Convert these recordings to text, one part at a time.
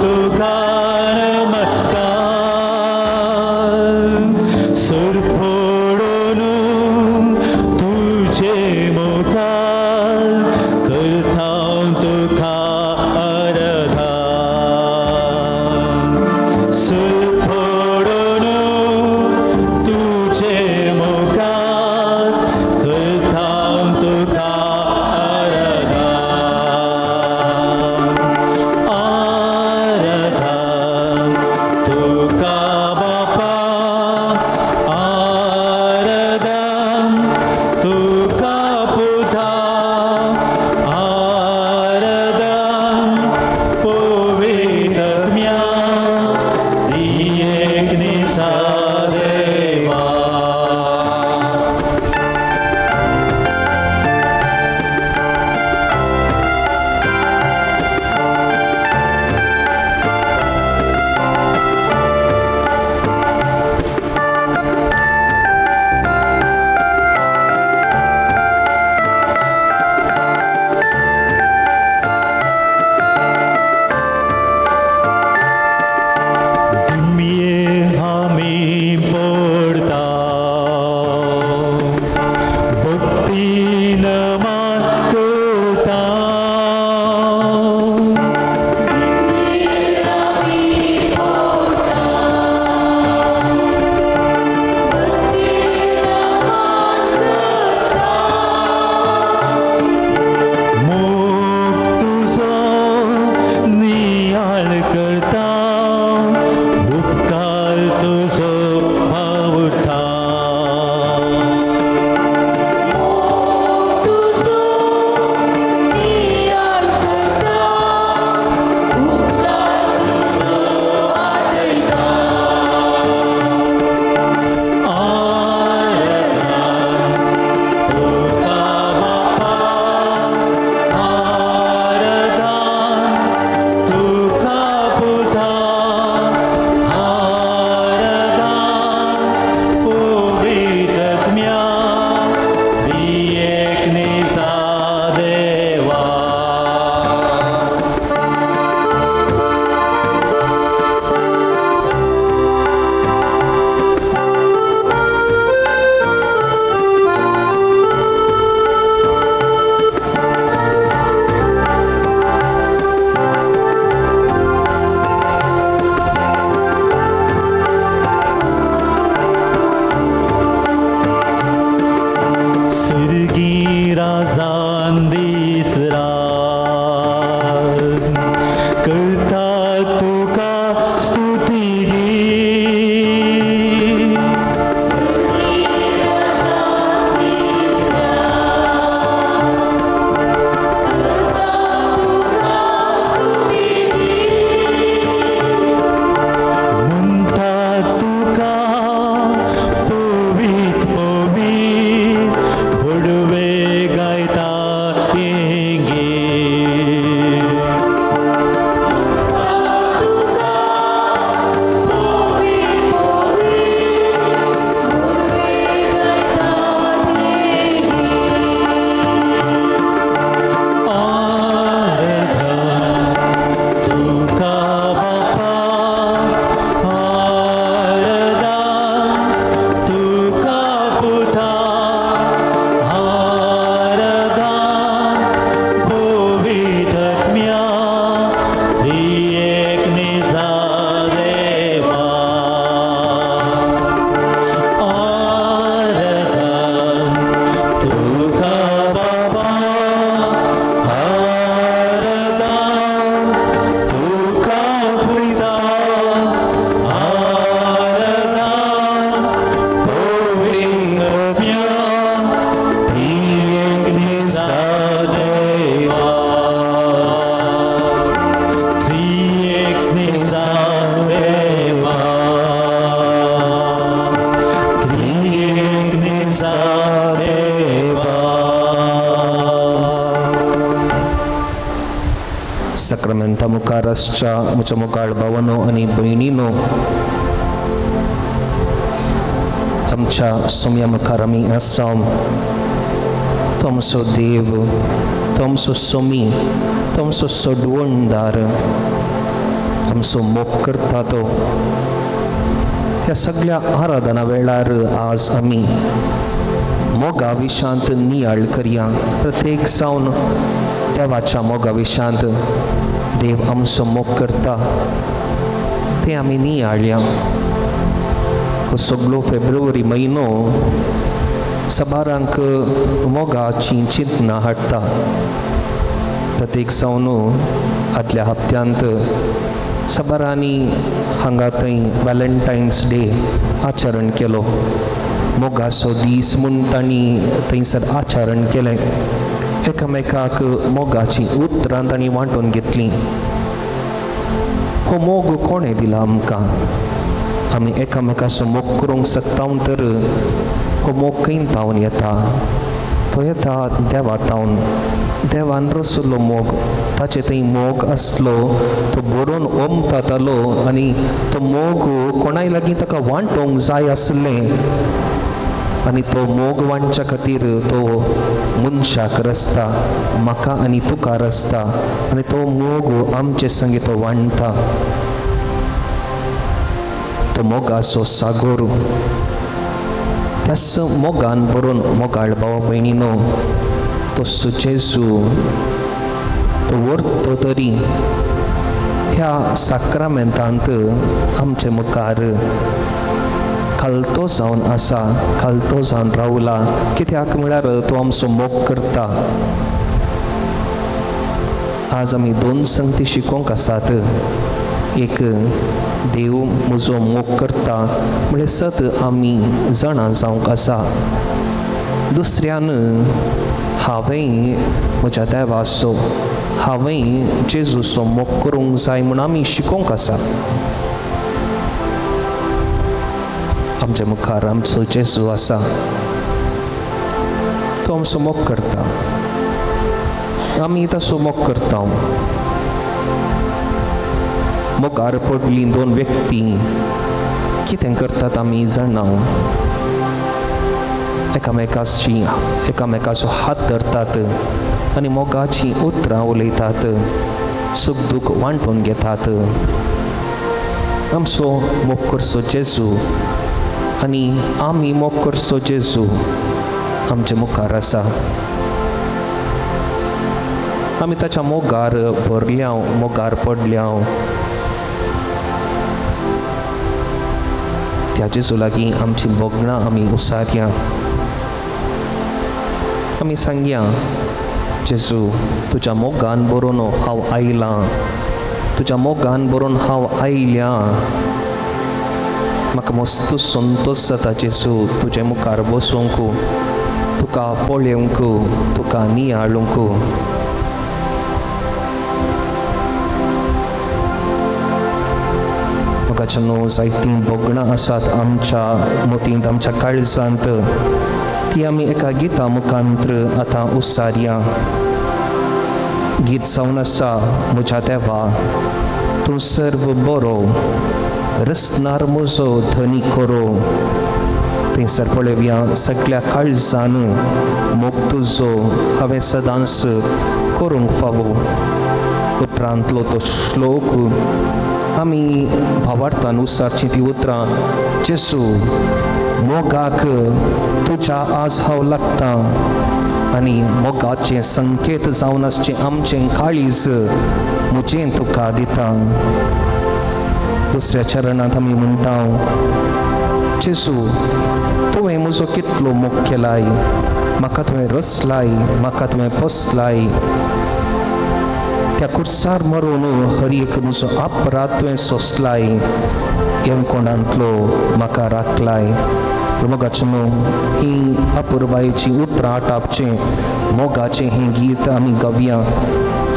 तुका नमस्कार सुर फोडून तुझे मुखार करता तुका आराधन सुर फोडून तुझे मुखार करता तुका आराधन आराधन तुका बापा आराधन तुका पुता आराधन पवित्र त्रिएक निसा देवा. दिमये आमी पडता भक्तीन मान करता मोग तुजो नियाळ करता उपकार तुजो बावुरता तुझो नियाळ करता उपकार तुझो आठयता. आराधन तुका बापा आराधन तुका पुता आराधन पवित्र त्रिएक निसा देवा. सुरगी राजान दीस रात करता तुका स्तुती गीत. म्हणटा तुका पवीत पवीत बडवे गायता हें गीत. आराधन तुका बापा आराधन तुका पुता आराधन पवित्र त्रिएक निसा देवा. आराधन तुका बाबा आराधन तुका पुता आराधन पवित्र त्रिएक निसा देवा. त्रिएक निसा देवा. त्रिएक निसा देवा. साक्रामेंता मुखार आसच्या म्हज्या मुखार भावानो आनी भयणीनो, आमच्या सोम्या मुखार आमी आसा. तो आमचो देव, तो आमचो सोमी, तो आमचो सोडवणदार. आमचो मोग करता तो। ह्या सगळ्या आराधना वेळार आज आमी मोगा विशांत नियाळ करया। प्रत्येक जावन देवाच्या मोगा विशांत देव आमचो मोग करता तें आमी नियाळया। हो सगळो फेब्रुवारी म्हयनो सबारांक मोगाची चिंतना हाडटा। प्रत्येक जावन आदल्या हप्त्यांत सबारांनी हांगा थंय वॅलेंटायन्स डे आचरण केलो। मोगाचो दीस म्हूण तांणी थंयसर आचरण केलें। एकामेकाक मोगाचीं उतरां तांणी वांटून घेतलीं। हो मोग कोणें दिला आमकां? आमी एकामेकाचो मोग करूंक शकता तर हो मोग खंय तावन येता? तो येता देवा तावन। देवान रसलो मोग, ताचे थंय मोग आसलो, तो बरोवन ओमतातालो आनी तो मोग कोणाय लागीं ताका वांटोवंक जाय आसलें आनी तो मोग वांटच्या खातीर तो मनशाक रसता, म्हाका आनी तुका रसता आनी तो मोग आमचे संगी तो वांटता। तो मोगाचो सागोर, त्याच मोगान भरून मोगाळ भाव भयणीनो तो जेजू तो व्हरतो तरी ह्या साक्रामेंतांत आमचे मुखार खालतो जावन आसा, खालतो जावन रावला। कित्याक म्हळ्यार तो आमचो मोग करता। आज आमी दोन संगती शिकोवंक आसात। एक, देव म्हजो मोग करता म्हळ्यार सत आमी जाणा जावंक आसा। दुसऱ्यान, हांवें म्हज्या देवाचो, हांवें जेजूचो मोग करूंक जाय म्हूण आमी शिकोवंक आसा। आमच्या मुखार आमचो जेजू आसा, तो आमचो मोग करता, आमी ताचो मोग करता। मोगार पडली दोन व्यक्ती कितें करतात आमी जाणा। एकामेकाची एकामेकाचो हात धरतात आनी मोगाचीं उतरां उलयतात, सूख दूख वांटून घेतात। आमचो मोग करचो जेजू आनी आमी मोग करचो जेजू आमचे मुखार आसा। आमी ताच्या मोगार भरल्या, मोगार पडल्या। त्या जेजू लागीं आमची भोगणां आमी उसारया। आमी सांगया, जेजू तुज्या मोगान बरोवन हांव आयलां, तुज्या मोगान बरोवन हांव आयल्या। म्हाका मस्त संतोश जाता जेजू तुजे मुखार बसूंक, तुका पळोवंक, तुका नियाळूंक। मोगाच्या न्हू जायतीं भोगणां आसात आमच्या मतींत, आमच्या काळजांत, ती आमी एका गिता मुखांत्र आतां उसारया। गीत जावन आसा, म्हज्या देवा तूं सर्व बरो, रसनार म्हजो धनी करो। थंयसर पळोवया, सगळ्या काळजान मोग तुजो हांवें सदांच करूंक फावो। उपरांतलो तो श्लोक आमी भावार्थान उसारचीं ती उतरां, जेजू मोगाक तुज्या आज हांव लागता आनी मोगाचें संकेत जावन आसचें आमचें काळीज म्हजें तुका दिता। दुसऱ्या चरणांत आमी म्हणटा, जेजू तुवें म्हजो कितलो मोग केलाय, म्हाका तुवें रसलाय, म्हाका तुवें पोसलाय। त्या कुर्सार मरून हर एक म्हजो अपराध तुवें सोंसलाय, यमकोणांतलो म्हाका राखलाय। मोगाचें न्हू ही अपुरबायेचीं उतरां आटापचें मोगाचें हें गीत आमी गावया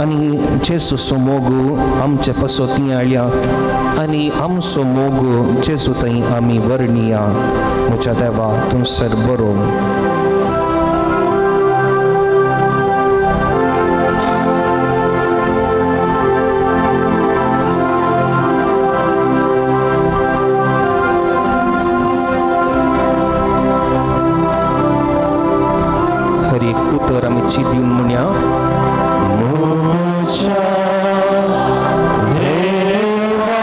आनी जेजूचो मोग आमचे पासत नियाळया आनी आमचो मोग जेजू थंय आमी वर्णिया। म्हज्या देवा तूं सर बरो। हर एक उतर आमी चिंतून म्हणया, म्हज्या देवा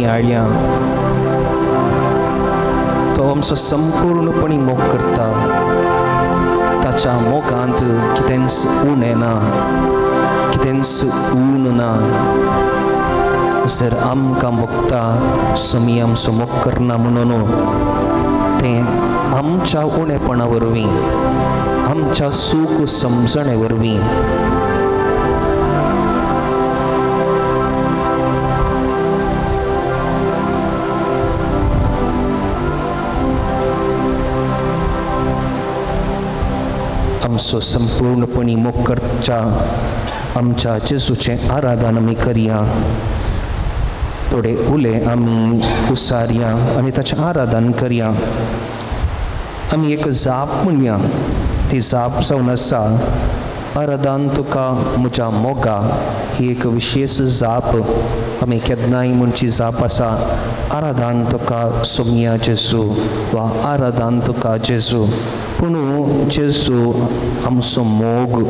नियाळया। तो आमचो संपूर्णपणी मोग करता, ताच्या मोगांत कितेंच उणें ना, कितेंच ऊन ना। जर आमकां मोगता समी आमचो मोग करना म्हणून तें आमच्या उणेपणा वरवीं, आमच्या सूख समजणे वरवीं आमचो संपूर्णपणी मोग करच्या आमच्या जेजूचें आराधन आमी करया। थोडे उले आमी उसारया आनी ताचें आराधन करया। आमी एक जाप म्हणया, ती जाप जावन आसा आराधन तुका म्हज्या मोगा। ही एक विशेश जाप आमी केन्नाय म्हणची जाप आसा, आराधन तुका सोमया जेजू वा आराधन तुका जेजू। पूण जेजू आमचो मोग,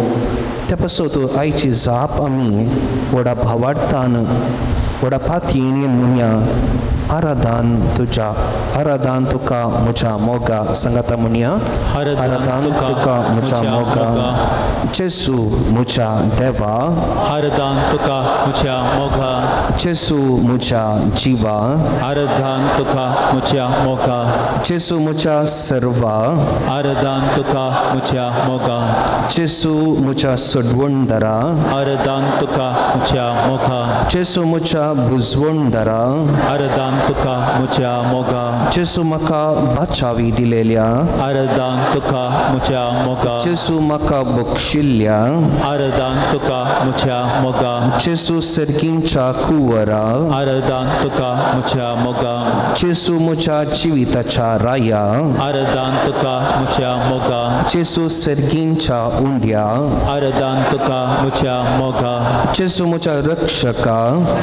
त्या पासत आयची जाप आमी व्हडा भावार्थान व्हडा पातयेन म्हणया, आराधन तुज्या, आराधन तुका म्हज्या मोगा। सांगाता म्हणया, आराधन तुका म्हज्या मोगा, जेजू म्हज्या देवा, आराधन तुका म्हज्या मोगा, जेजू म्हज्या जिवा, आराधन तुका म्हज्या मोगा, जेजू म्हज्या सर्वा, आराधन तुका म्हज्या मोगा, जेजू म्हज्या सोडवणदारा, आराधन तुका म्हज्या मोगा, जेजू म्हज्या बुजवणदारा, आराधन तुका म्हज्या मोगा, जेजू म्हाका बाचावी दिलेल्या, आराधन तुका म्हज्या मोगा, जेजू म्हाका बक्षिल्ल्या, आराधन तुका म्हज्या मोगा, जेजू सर्गींच्या कुंवरा, आराधन तुका म्हज्या मोगा, जेजू म्हज्या जिविताच्या राया, आराधन तुका म्हज्या मोगा, जेजू सर्गींच्या उंड्या, आराधन तुका म्हज्या मोगा, जेजू म्हज्या रक्षका,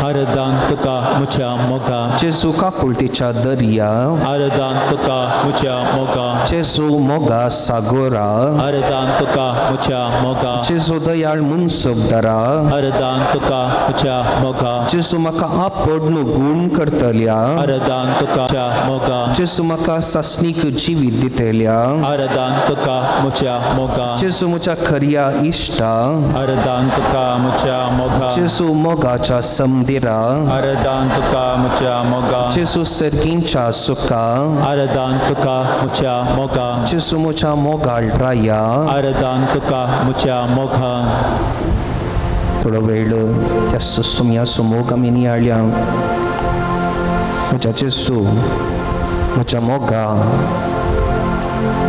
आराधन तुका म्हज्या मोगा, जेजू काकुळतीच्या दर्या, आराधन तुका म्हज्या मोगा, जेजू मोगा सागोरा, आराधन तुका म्हज्या मोगा, जेजू दयाळ मुनसबदारा, आराधन तुका म्हज्या मोगा, जेजू म्हाका आपडनु गूण करतल्या, आराधन तुका म्हज्या मोगा, जेजू म्हाका सासणीक जिवीत दितल्या, आराधन तुका म्हज्या मोगा, जेजू म्हज्या खऱ्या इश्टा, आराधन तुका म्हज्या मोगा, जेजू मोगाच्या समदिरा, आराधन तुका म्हज्या मोगा, जेजू सर्गींच्या सुखा, आराधन तुका म्हज्या मोगा, जेजू म्हज्या मोगाळ राया, आराधन तुका म्हज्या मोगा। थोडो वेळ त्या सुम्या मोग आमी नियाळया। म्हज्या जेजू म्हज्या मोगा,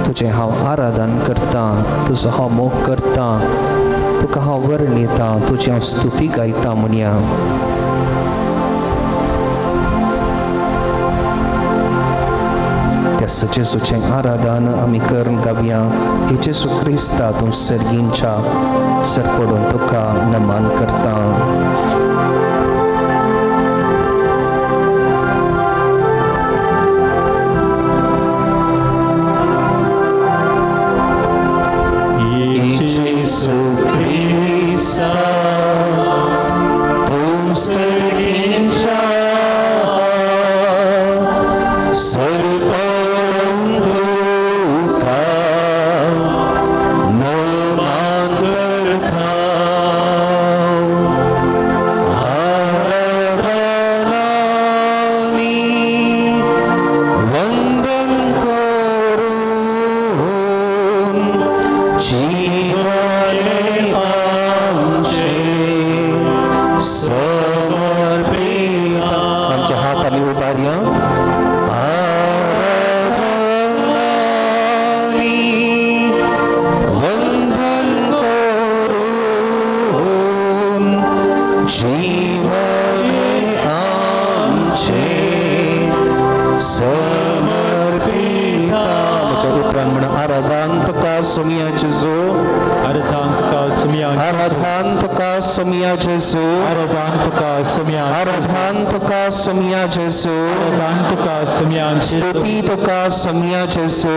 तुजें हांव आराधन करतां, तुजो हांव मोग करतां, तुका हांव वर्णितां, तुजी हांव स्तुती गायतां म्हणया। त्या जेजूचें आराधन आमी करून गावया। हे जेजू क्रिस्ता तूं सर्गींच्या सरपडून तुका नमन करता। जेजू क्रिस्ता तूं सर्गींच्या सरपडून तुका नमन करता, आराधनानी वंदन करून जीवने आमचे समर्पिता। आमचे हात आमी उबारया। आराधनानी वंदन करून जीवने आमचे समर्पिता। म्हज्या उपरांत म्हण आराधन तुका सोमया जेजू, आराधन तुका सोमया आराधान तुका सोमया जेजू आराधान तुका सोमया आराधान तुका सोमया जेजू आराधान तुका सोमया स्तुती तुका सोमया जेजू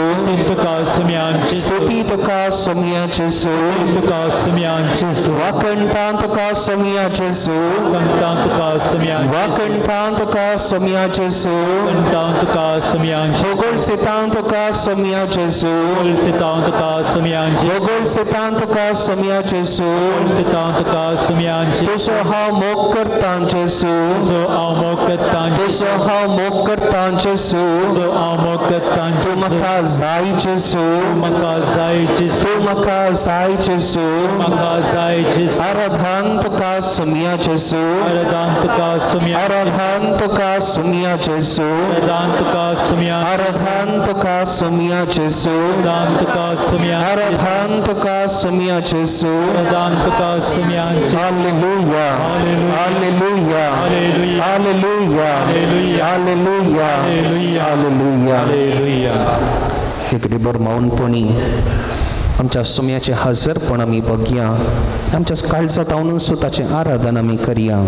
तुका सोमया स्तुती तुका सोमया जेजू तुका सोमया जेजू वाकंटां तुका सोमया जेजू वाकंटां तुका सोमया वाकंटां तुका सोमया जेजू वाकंटां तुका सोमया होगोळसितां तुका सोमया जेजू होगोळसितां तुका सोमया होगोळसितां तुका सोमया जेजू होगोळसितां तुका सोमया तुजो हांव मोग करतां जेजू तुजो हांव मोग करतां तुजो हांव मोग करतां जेजू तुजो हांव मोग करतां तूं म्हाका जाय जेजू तूं म्हाका जाय जेजू तूं म्हाका जाय जेजू म्हाका जाय जेजू आराधान तुका सोमया जेजू आराधान तुका सोमया आराधान तुका सोमया जेजू आराधान तुका सोमया आराधान तुका सोमया जेजू आराधान तुका सोमया आराधान तुका सोमया जेजू आराधान तुका Somaiya hallelujah hallelujah hallelujah hallelujah hallelujah hallelujah. एक डिबर मौनपणी आमच्या सोम्याचें हजरपण आमी बघया, आमच्या काळजा तावनून ताचें आराधन आमी करया।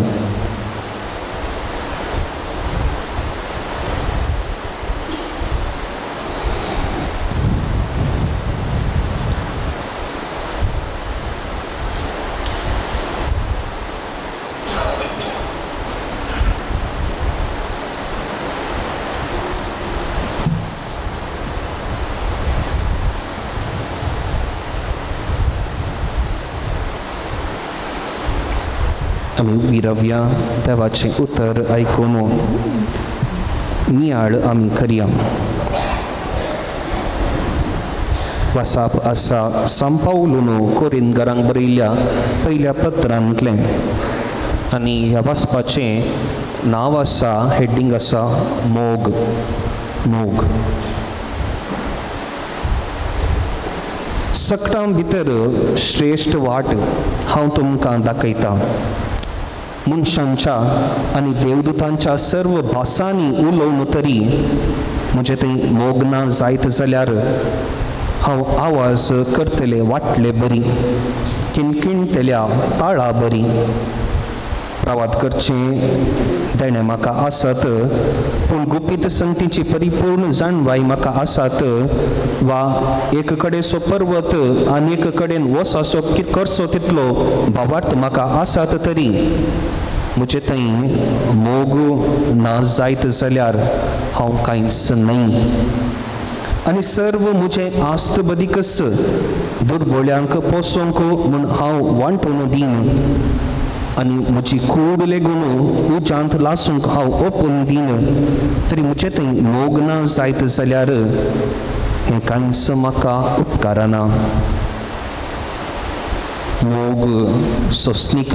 आमी विरवया देवाचें उतर आयकून नियाळ आमी करया। वासाप आसा सांपावलून कोरिंदगरांक बरयल्ल्या पयल्या पत्रांतलें आनी ह्या वाचपाचें नांव आसा, हेडींग आसा मोग. मोग सगटां भितर श्रेश्ठ वाट हांव तुमकां दाखयतां. मनशांच्या आनी देवदूतांच्या सर्व भासांनी उलोवन तरी म्हजें थंय मोग ना जायत जाल्यार हांव आवाज करतले वाटले बरी, किणकिणतल्या ताळा बरी. प्रवाद करचें देणें म्हाका आसत, पूण गुपीत संगतीची परिपूर्ण जाणवाय म्हाका आसात. वा एक कडेचो पर्वत आनी एक कडेन वसाचो करचो तितलो भावार्थ म्हाका आसात तरी म्हजे थंय मोग ना जायत जाल्यार हांव कांयच न्हय. आनी सर्व म्हजें आस्त बदीकच दुर्बोळ्यांक पोसोंक म्हूण हांव वांटून दीन आनी म्हजी कूड लेगून उज्यांत लासूंक हांव ओपून दीन तरी म्हजे थंय मोग ना जायत जाल्यार हें कांयच म्हाका उपकारना. मोग सोंसणीक,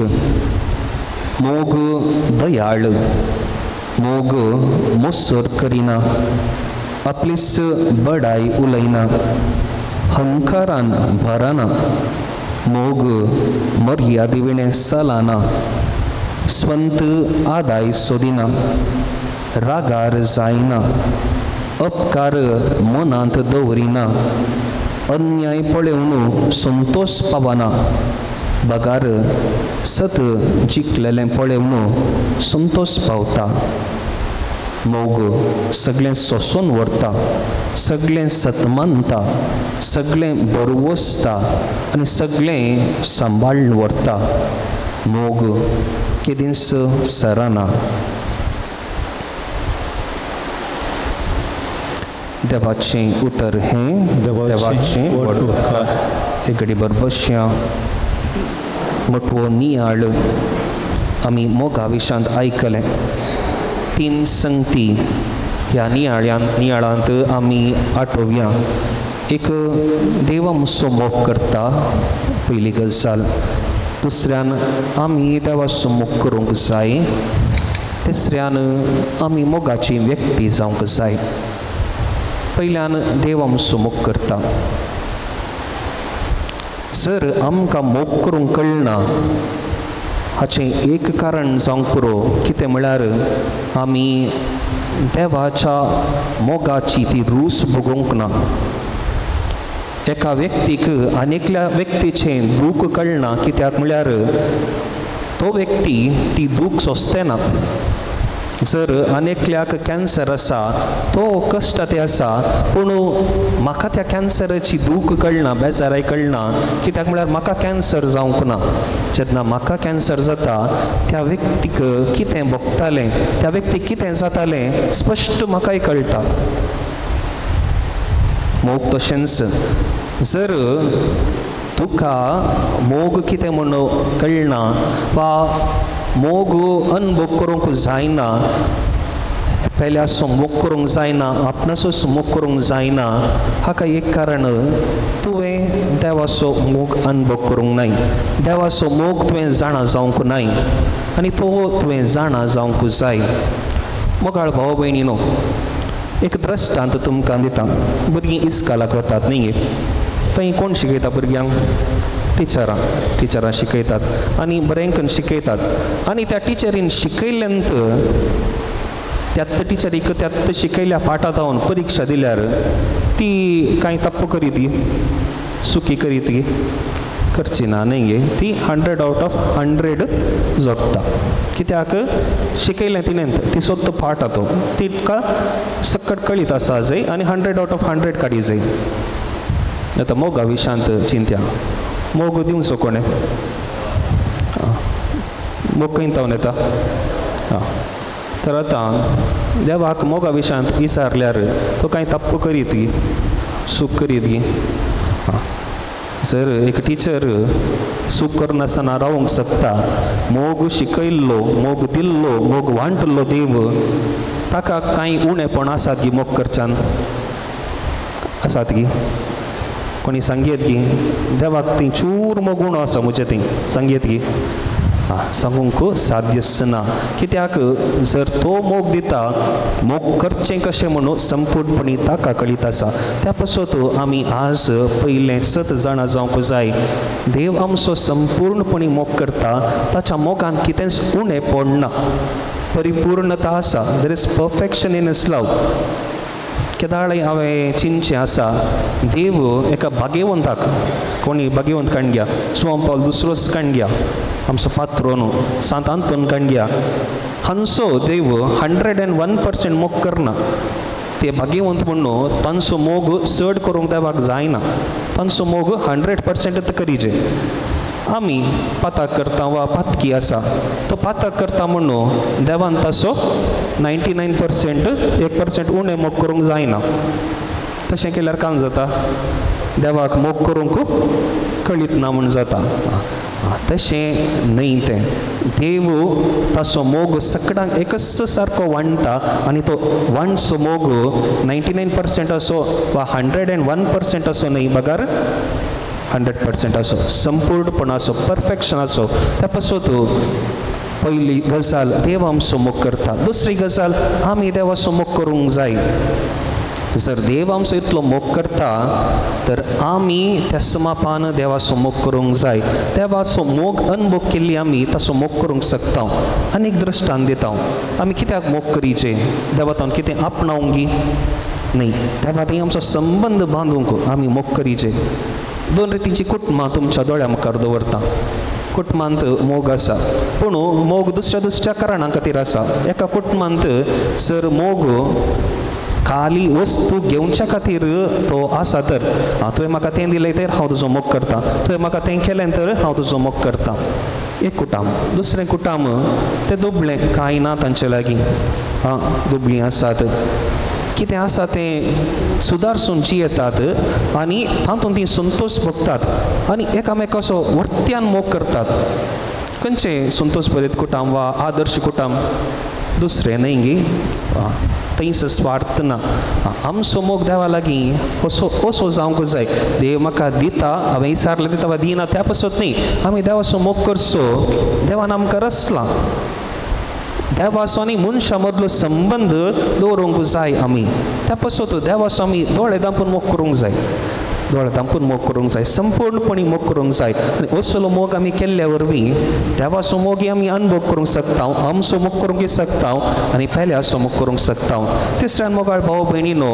मोग दयाळ, मोग मोसर करिना, आपलीच बडाय उलयना, हंकारान भरना, मोग मर्यादे विणें चलना, स्वंत आदाय सोदिना, रागार जायना, अपकार मनांत दवरिना, अन्याय पळोवन संतोष पावना, बगार सत जिखलेलें पळोवन संतोष पावता. मोग सगळें सोंसून व्हरता, सगळें सतमानता, सगळें बरवसता आनी सगळें सांबाळून व्हरता. मोग केदींच सरना. देवाचें उतर हें देवाचें व्हड उपकार. एक घडीभर बसया. मोटवो नियाळ आमी मोगा विशांत आयकलें. तीन संगती ह्या नियाळांत आमी आठोवया. एक, देव आमचो मोग करता, पयली गजाल. दुसऱ्यान आमी देवाचो मोग करूंक जाय. तिसऱ्यान आमी मोगाची व्यक्ती जावंक जाय. पयल्यान देव आमचो मोग करता. जर आमकां मोग करूंक कळना हाचें एक कारण जावंक पुरो, कितें म्हळ्यार आमी देवाच्या मोगाची ती रूच भोगोवंक ना. एका व्यक्तीक आनी एकल्या व्यक्तीचें दूख कळना, कित्याक म्हळ्यार तो व्यक्ती ती दूख सोंसतना. जर आनी एकल्याक कॅन्सर आसा, तो कश्ट ते आसा, पूण म्हाका त्या कॅन्सराची दूख कळना, बेजाराय कळना, कित्याक म्हळ्यार म्हाका कॅन्सर जावंक ना. जेन्ना म्हाका कॅन्सर जाता त्या व्यक्तीक कितें भोगतालें, त्या व्यक्तीक कितें जातालें स्पश्ट म्हाकाय कळटा. मोग तशेंच, जर तुका मोग कितें म्हूण कळना वा मोग अनुभव करूंक जायना, पेल्याचो मोग करूंक जायना, आपणाचो मोग करूंक जायना, हाका एक कारण, तुवें देवाचो मोग अनुभव करूंक नाय, देवाचो मोग तुवें जाणा जावंक नाय आनी तो तुवें जाणा जावंक जाय. मोगाळ भाव भयणीनो, एक द्रश्टांत तुमकां दिता. भुरगीं इस्कालाक वतात न्ही, थंय कोण शिकयता भुरग्यांक? टिचरां. टिचरां शिकयतात आनी बरें करून शिकयतात आनी त्या टिचरीन शिकयल्ल्यान त्याच टिचरीक त्याच शिकयल्ल्या पाठांत हांव परिक्षा दिल्यार ती कांय तप्प करीत, सुकी करीत करची ना न्ही गे, ती 100 आउट ऑफ 100 जोडटा. कित्याक शिकयलें तिणें, ती सोदतो पाठ तो तिका सकट कळीत आसा जाय आनी 100 आउट ऑफ 100 काडी जाय. आतां मोगा विशांत चिंत्या, मोग दिवचो कोणें? मोग खंय तावन येता? तर आतां देवाक मोगा विशांत विचारल्यार तो कांय तप्प करीत गी, सूक करीत गी? जर एक टिचर चूक करनासतना रावंक शकता, मोग शिकयल्लो, मोग दिल्लो, मोग वांटल्लो देव, ताका कांय उणेपण आसात गी मोग करच्यान? आसात गी? कोणी सांगयत गी देवाक ती चूर मोग उणो आसा म्हजे थंय सांगयत गी? सांगूंक साध्यच ना. कित्याक जर तो मोग दिता, मोग करचें कशें म्हणून संपूर्णपणी ताका कळीत आसा. त्या पासत आमी आज पयलें सत जाणा जावंक जाय, देव आमचो संपूर्णपणी मोग करता, ताच्या मोगान कितेंच उणें पडना, परिपूर्णता आसा. There is perfection in his love. केदाळय हांवें चिंतचें आसा, देव एका भाग्यवंताक, कोणी भाग्यवंत काणग्या, जुवांव पावल दुसरोच काणग्या, आमचो पात्रो न्हू सांत आंतोन काणग्या, हांचो देव 101% मोग करना. ते भाग्यवंत म्हणून तांचो मोग चड करूंक देवाक जायना, तांचो मोग 100% करीजे. आमी पाताक करता वा पातकी आसा, तो पाताक करता म्हणून देवान ताचो 99% 1% उणें मोग करूंक जायना. तशें केल्यार काम जाता, देवाक मोग करूंक कळीत ना म्हूण जाता. तशें न्हय तें, देव ताचो मोग सगळ्यांक एकच सारको वांट्टा आनी तो वांटचो मोग 99% असो वा 101% असो न्हय, बगर 100% असो, संपूर्णपण असो, परफेक्शन असो. त्या पासत पयली गजाल देव आमचो मोग करता. दुसरी गजाल आमी देवाचो मोग करूंक जाय. जर देव आमचो इतलो मोग करता तर आमी त्या समापान देवाचो मोग करूंक जाय. देवाचो मोग अनुभव केल्ली आमी ताचो मोग करूंक शकता. आनी एक दृश्टांत दिता, आमी कित्याक मोग करीचे? देवा तावन कितें आपणावंक गी? न्हय, देवा थंय आमचो संबंद बांदूंक आमी मोग करीचे. दोन रितीची कुटुंबां तुमच्या दोळ्या मुखार दवरता. कुटुंबांत मोग आसा, पूण मोग दुसऱ्या दुसऱ्या कारणां खातीर आसा. एका कुटुंबांत जर मोग खाली वस्तू घेवच्या खातीर तो आसा तर तुवें म्हाका तें दिलें तर हांव तुजो मोग करता, तुवें म्हाका तें केलें तर हांव तुजो मोग करता. एक कुटाम. दुसरें कुटाम तें दुबळें, कांय ना तांचे लागीं, दुबळीं आसात, कितें आसा तें सुदारसून जियेतात आनी तातूंत तीं संतोश भोगतात आनी एकामेकाचो वर्त्यान मोग करतात. खंयचें संतोश भरीत कुटाम वा आदर्श कुटाम? दुसरें न्हय गी, थंयसर स्वार्थ ना. आमचो मोग देवा लागीं असो असो जावंक जाय. देव म्हाका दिता, हांवें विचारलें दिता वा दिना त्या पासत न्ही, आमी देवाचो मोग करचो. देवान आमकां रचला, देवाचो आनी मनशा मदलो संबंद दवरूंक जाय आमी. त्या पासत देवाचो आमी दोळे दांपून मोग करूंक जाय. दोळे धांपून मोग करूंक जाय, संपूर्णपणी मोग करूंक जाय. आनी असलो मोग आमी केल्ल्या वरवीं देवाचो मोगी आमी अनुभव करूंक शकता, आमचो मोग करूंक शकता आनी पेल्याचो मोग करूंक शकता. तिसऱ्यान मोगाळ भाव भयणीनो,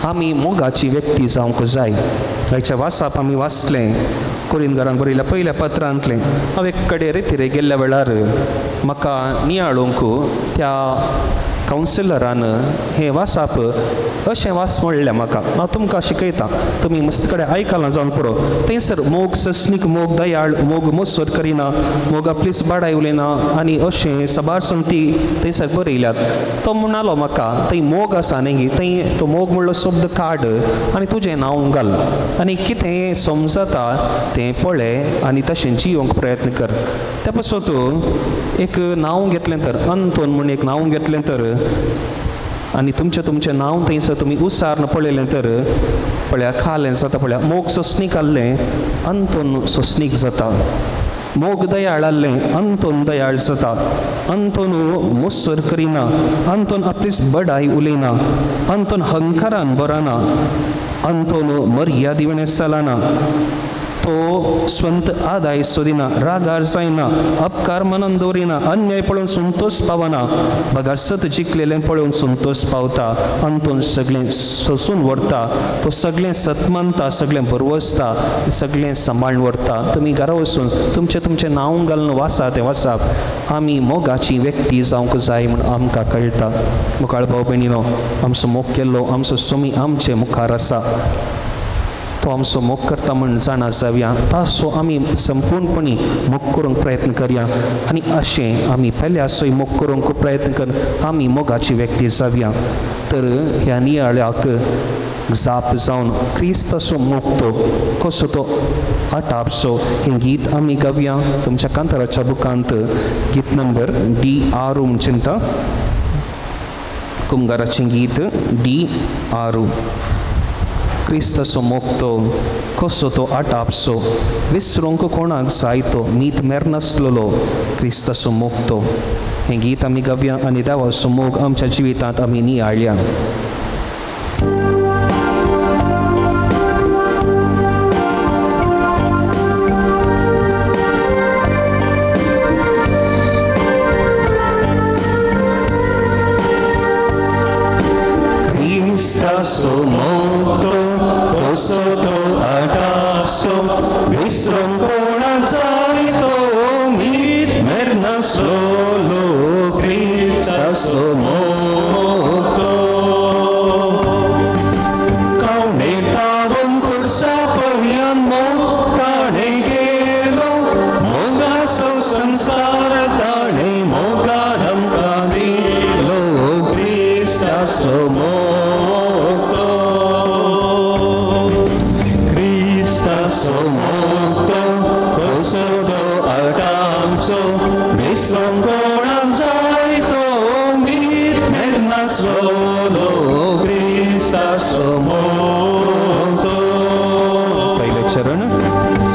आमी मोगाची व्यक्ती जावंक जाय. आयच्या वासाप आमी वाचलें कोरिंदकारांक बरयल्या पयल्या पत्रांतलें. हांव एक कडेन रेतिरे गेल्ल्या वेळार म्हाका नियाळूंक त्या कावन्सिलरान हें वासाप अशें वास म्हणलें म्हाका. हांव तुमकां शिकयता, तुमी मस्त कडेन आयकलां जावन पुरो. थंयसर मोग सस्नीक, मोग दयाळ, मोग मोसर करिना, मोग आपलीच बाडाय उलयना आनी अशें साबार संगती थंयसर बरयल्यात. तो म्हणालो म्हाका थंय मोग आसा न्ही, थंय तो मोग म्हणलो शब्द काड आनी तुजें नांव घाल आनी कितें समजता तें पळय आनी तशें जियोंक प्रयत्न कर. त्या पासत एक नांव घेतलें तर अंतोन म्हूण एक नांव घेतलें तर आनी तुमचें तुमचें नांव थंयसर तुमी उसार पळयलें तर पळया खालें जाता, पळया मोग सोंसणीक आहलें अंतोन सोंसणीक जाता, मोग दयाळ आहलें अंतोन दयाळ जाता, अंतोन मोसर करिना, अंतोन आपलीच बडाय उलयना, अंतोन हंकारान बराना, अंतोन मर्यादी विणें चलना, तो स्वंत आदाय सोदिना, रागार जायना, अपकार मनान दवरिना, अन्याय पळोवन संतोष पावना, बगर सत जिखलेलें पळोवन संतोष पावता. अंतून सगळें सोसून व्हरता, तो सगळें सत मानता, सगळें बरवसता, सगळें सांबाळून व्हरता. तुमी घरा वचून तुमचें तुमचें नांव घालून वासा तें वासाप. आमी मोगाची व्यक्ती जावंक जाय म्हूण आमकां कळटा. मुखाळ भाव भयणीनो, आमचो मोग केल्लो आमचो स्वामी आमचे मुखार आसा, तो आमचो मोग करता म्हूण जाणा जावया, ताचो आमी संपूर्णपणी मोग करूंक प्रयत्न करया आनी अशें आमी पेल्याचोय मोग करूंक प्रयत्न कर, आमी मोगाची व्यक्ती जावया. तर ह्या नियाळ्याक जाप जावन क्रिस्ताचो मोग तो कसो तो आटापसो हें गीत आमी गावया. तुमच्या कांताराच्या बुकांत गीत नंबर D6 म्हूण चिंता, कुमगाराचें गीत D6. क्रिस्ताचो मोग तो कसो तो आटापसो, विसरूंक कोणाक जाय तो मीत मेरनासलेलो क्रिस्ताचो मोग तो. हें गीत आमी गावया आनी देवाचो मोग आमच्या जिवितांत आमी नियाळया. क्रिस्ताचो मोग तो कसो तो आटापसो, विसरूंक कोणाक जाय तो मीत मेरनासलो क्रिस्ताचो मोग तो. कावणे तावून कुर्सा पर्यान मोग ताणें गेलो, मोगाचो संसार ताणें मोगान आमकां दिलो क्रिस्ताचो मोग तो. क्रिस्ताचो मोग तो कसो तो आटापसो, विसरूंक कोणाक जाय तो मीत मेरनासलो क्रिस्ताचो मोग तो. पयलें चरण.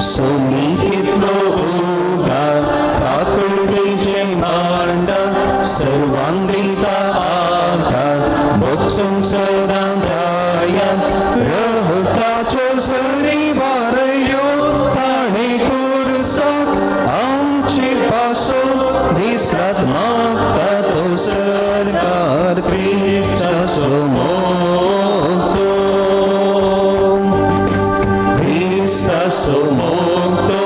सोमी कितलो उदार काकुळटेचें भांडार, सर्वांक दिता आधार, भोगसूंक सदां दयान, रहताच्यो सरी वारयो ताणें कुर्साक आमचे पासून दीस रात मागता तो सरकार क्रिस्ताचो मोग तो. क्रिस्ताचो मोग तो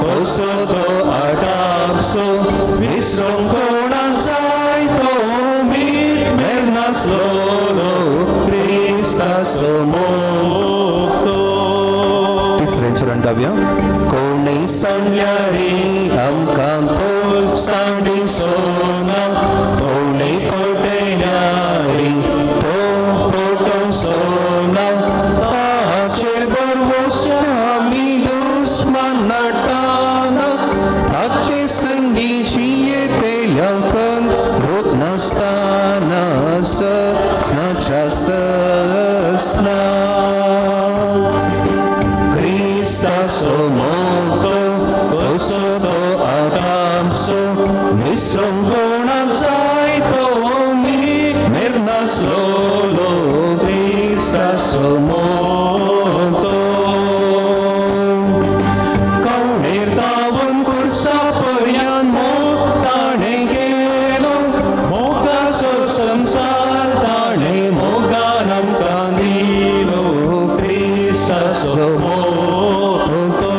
कसो तो आटापसो, विसरूंक कोणाक जाय तो मीत मेरनासलो क्रिस्ताचो मोग तो. तिसरें चरण गावया. कोणूय सांडल्यार आमकां तो सांडिसोना, कोणूय फटयल्यार तो फटोवचोना, ताचेर भरवंसो आमी दुस्मान नाडटाना, ताचे संगी जियेतल्यांक भूक नासतना ससनाच्या ससना. क्रिस्ताचो मोग तो कसो तो आटापसो, विसरूंक कोणाक जाय तो मीत मेरनासलो क्रिस्ताचो मोग तो. देवाचो मोग कर।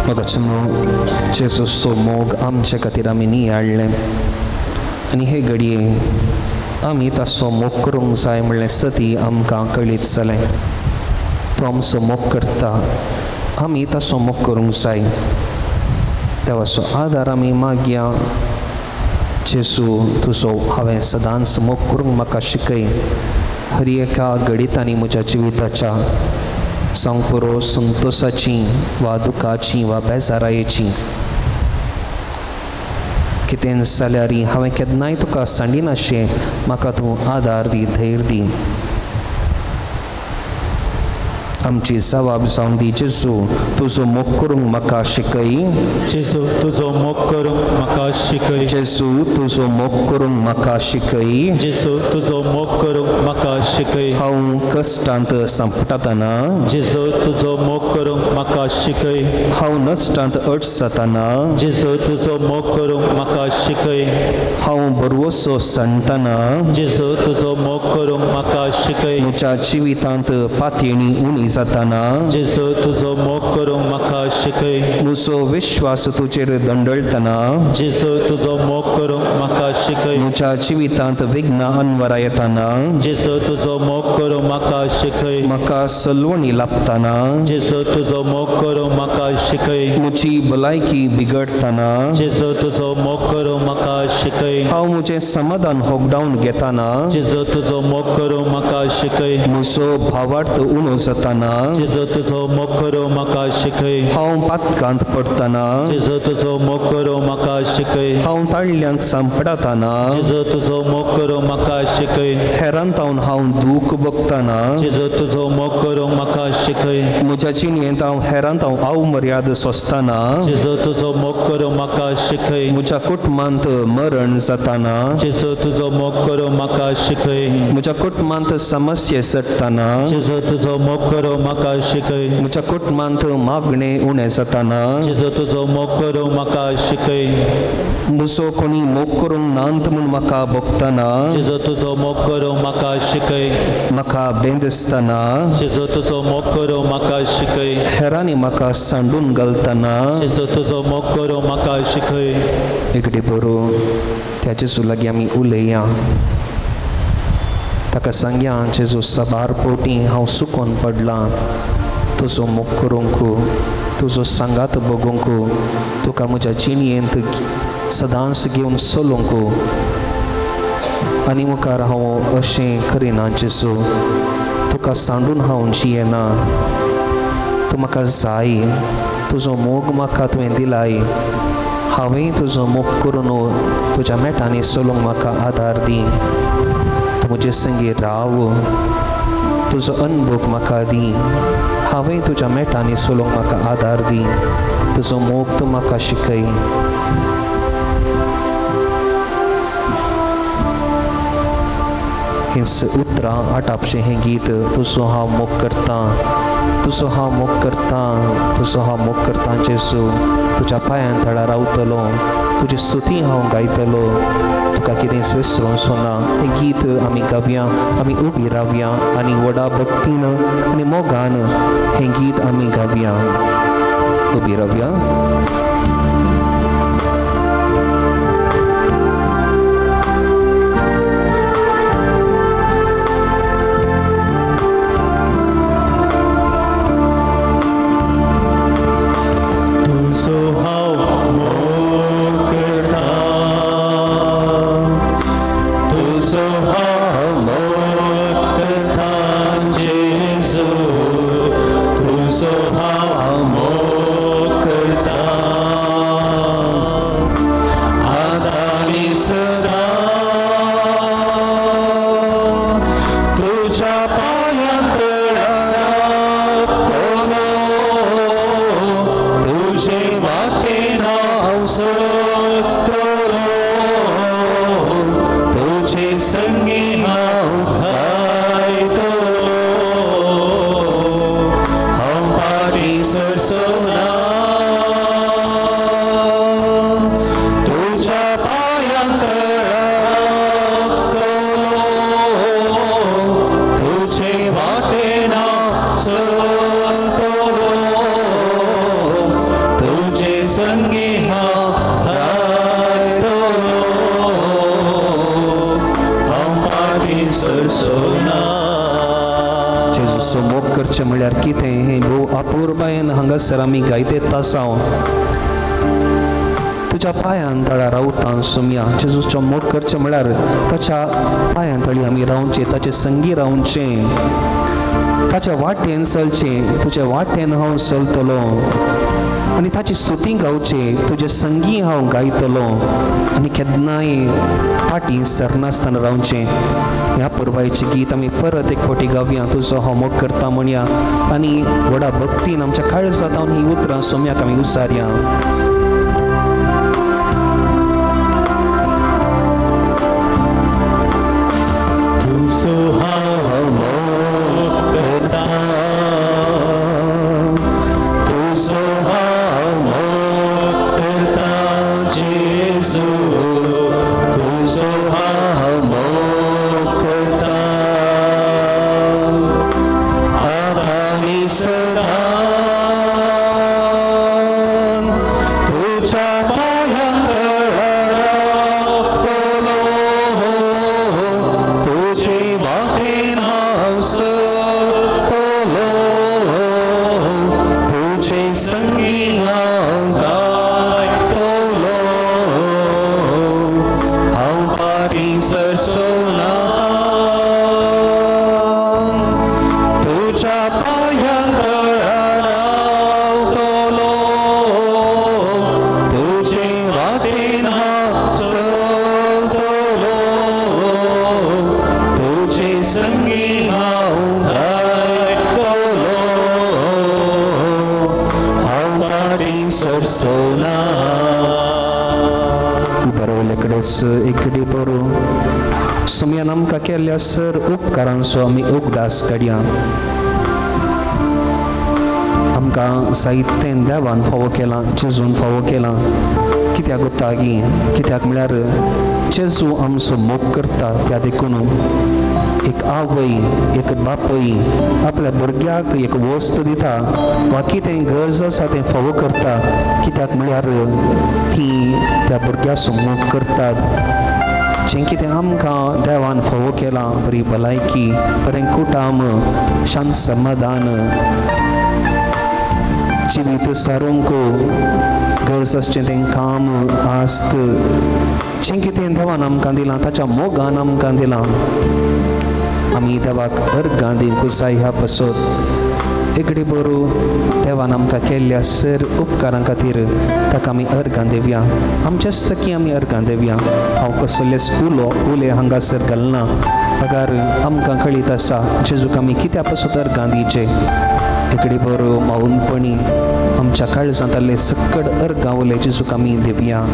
मोगाचें जेजूचो मोग आमचे खातीर आमी नियाळ्ळें आनी हे घडये आमी ताचो मोग करूंक जाय म्हणलें सती आमकां कळीत जालें। तो आमचो मोग करता, आमी ताचो मोग करूंक जाय। देवाचो आदार आमी मागया। जेजू तुजो हांवें सदांच मोग करूंक म्हाका शिकय। हर एका घडितांनी म्हज्या जिविताच्या जावंक पुरो संतोसाची वा दुखाची वा बेजारायेची कितें जाल्यार हांवें केन्नाय तुका सांडिनाशें म्हाका तूं आदार दी, धैर्य दी। आमची जबाब जावन दी जेजू तुजो मोग करूंक म्हाका शिकय। जेजू तुजो मोग करूंक म्हाका शिकय। जेजू तुजो मोग करूंक म्हाका शिकय। जेजू तुजो मोग करूंक म्हाका शिकय। हांव कश्टांत सांपडटाना जेजू तुजो मोग करूंक म्हाका शिकय। हांव नश्टांत अडसताना जेजू तुजो मोग करूंक म्हाका शिकय। हांव बरवसो सांडटाना जेजू तुजो मोग करूंक म्हाका शिकय। म्हज्या जिवितांत पातयेणी उणी जाताना जेजू तुजो मोग करूंक म्हाका शिकय। म्हजो विश्वास तुजेर दंडळटना जेजू तुजो मोग करूंक म्हाका शिकय। म्हज्या जिवितांत विघ्नां अनवरा येताना जेजू तुजो मोग करूंक म्हाका शिकय। म्हाका सलवणी लाबताना जेजू तुजो मोग करूंक म्हाका शिकय। म्हजी भलायकी बिगडटाना जेजू तुजो मोग करूंक म्हाका शिकय। हांव म्हजें समाधान होगडावन घेताना जेजू तुजो मोग करूंक म्हाका शिकय। म्हजो भावार्थ उणो जाताना जेजू तुजो मोग करूंक म्हाका शिकय। हांव पातकांत पडटना जेजू तुजो मोग करूंक म्हाका शिकय। हांव ताळ्यांक सांपडटाना जेजू तुजो मोग करूंक म्हाका शिकय। हेरांतावन हांव दूख भोगतना जेजू तुजो मोग करूंक म्हाका शिकय। म्हज्या जिणेंत हांव हेरांत हांव अवमर्याद सोंसतना जेजू तुजो मोग करूंक म्हाका शिकय। म्हज्या कुटुंबांत मरण जाताना जेजू तुजो मोग करूंक म्हाका शिकय। म्हज्या कुटुंबांत समस्या चडटना जेजू तुजो मोग करूंक म्हाका शिकय। म्हज्या कुटुंबांत मागणें उणें जाताना जेजू तुजो मोग करूंक म्हाका शिकय। म्हजो कोणी मोग करूंक नात म्हूण म्हाका भोगतना जेजू तुजो मोग करूंक म्हाका शिकय। म्हाका बेंदसतना जेजू तुजो मोग करूंक म्हाका शिकय। हेरांनी म्हाका सांडून घालतना जेजू तुजो मोग करूंक म्हाका शिकय। एकडे बरो त्या जेजू लागीं आमी उलया, ताका सांगया जेजू साबार पोटी हांव सुकोन पडलां, तुजो मोग करूंक, तुजो सांगात भोगूंक, तुका म्हज्या जिणेंत सदांच घेवन चलूंक आनी मुखार हांव अशें करिना जेजू, तुका सांडून हांव जियेना, तूं म्हाका जाय, तुजो मोग म्हाका तुवें दिलाय, हांवें तुजो मोग करून तुज्या मेटांनी चलूंक म्हाका आदार दी, तूं म्हजे संगी राव, तुजो अनभोग म्हाका दी, हांवें तुज्या मेटांनी चलूंक म्हाका आदार दी, तुजो मोग तूं म्हाका शिकय। हींच उतरां आटापचें हें गीत, तुजो हांव मोग करतां, तुजो हांव मोग करतां, तुजो हांव मोग करतां जेजू, तुज्या पांयां थळार रावतलो, तुजी स्तुती हांव गायतलो, तुका कितेंच विसरूंक ना। हें गीत आमी गावया, आमी उबी रावया आनी व्हडा भक्तीन आनी मोगान हें गीत आमी गावया, उबी रावया। तुजो हांव मोग करतां, तुजो हांव मोग करतां जेजू, तुजो हांव मोग करतां। फाटीं सरसोना. जेजूचो मोग करचें म्हळ्यार कितें हें भोव अपुरबायेन हांगासर आमी गायते तासांव. तुज्या पांयान तळा रावता सोम्या. जेजूचो मोग करचें म्हळ्यार ताच्या पांयान तळी आमी रावचें, ताचे संगी रावचें, ताच्या वाटेन चलचें. तुज्या वाटेन हांव चलतलो आनी ताची स्तुती गावचे, तुजे संगी हांव गायतलो आनी केन्नाय फाटीं सरनासतना रावचें. ह्या पुरबायचें गीत आमी परत एक फावटी गावया. तुजो हांव मोग करता म्हणया आनी व्हडा भक्तीन आमच्या काळजांत ही उतरां सोम्याक आमी उसारया. तुजो हांव मोग करता, तुजो हांव मोग करता जेजू, तुजो हांव मोग करता आतां आनी सदां. तुज्या पांयां तळा रावतलो, तुजे वाटेन हांव चलतलो, तुजे संगी हांव गायतलो, हांव फाटीं सरसोना. तुज्या पांयां तळा रावतलो, तुजे वाटेन हांव चलतलो, तुजे संगी हांव गायतलो, हांव फाटीं सरसोना. बरवले कडेच एकडी बरो सोम्यान आमकां केल्ल्या सर उपकारांचो आमी उगडास काडया. आमकां साहित्यान देवान फावो केलां, जेजून फावो केलां. कित्याक गोतागी कित्याक म्हळ्यार जेजू आमचो मोग करता. त्या देखून एक आवय एक बापूय आपल्या भुरग्याक एक वस्त दिता वा कितें गरज आसा तें फावो करता. कित्याक म्हळ्यार ती त्या भुरग्याचो मोग करतात. जें कितें आमकां देवान फावो केलां, बरी भलायकी, बरें कुटाम, शांत समाधान, जिवीत सारूंक गरज आसचें तें काम आस्त, जें कितें देवान आमकां दिलां ताच्या मोगान आमकां दिलां. आमी देवाक अर्गां दिवंक जाय ह्या पासत. एकडे बरो देवान आमकां केल्ल्या सर उपकारां खातीर ताका आमी अर्गां दिवया. आमच्याच तकी आमी अर्गां दिवया. हांव कसलेच उलो उले हांगासर घालना, बगार आमकां कळीत आसा जेजूक आमी कित्या पासत अर्गां दिवचे. एकडे बरो मावनपणी आमच्या काळजांतले सक्कड अर्गां उले जेजूक आमी दिवया.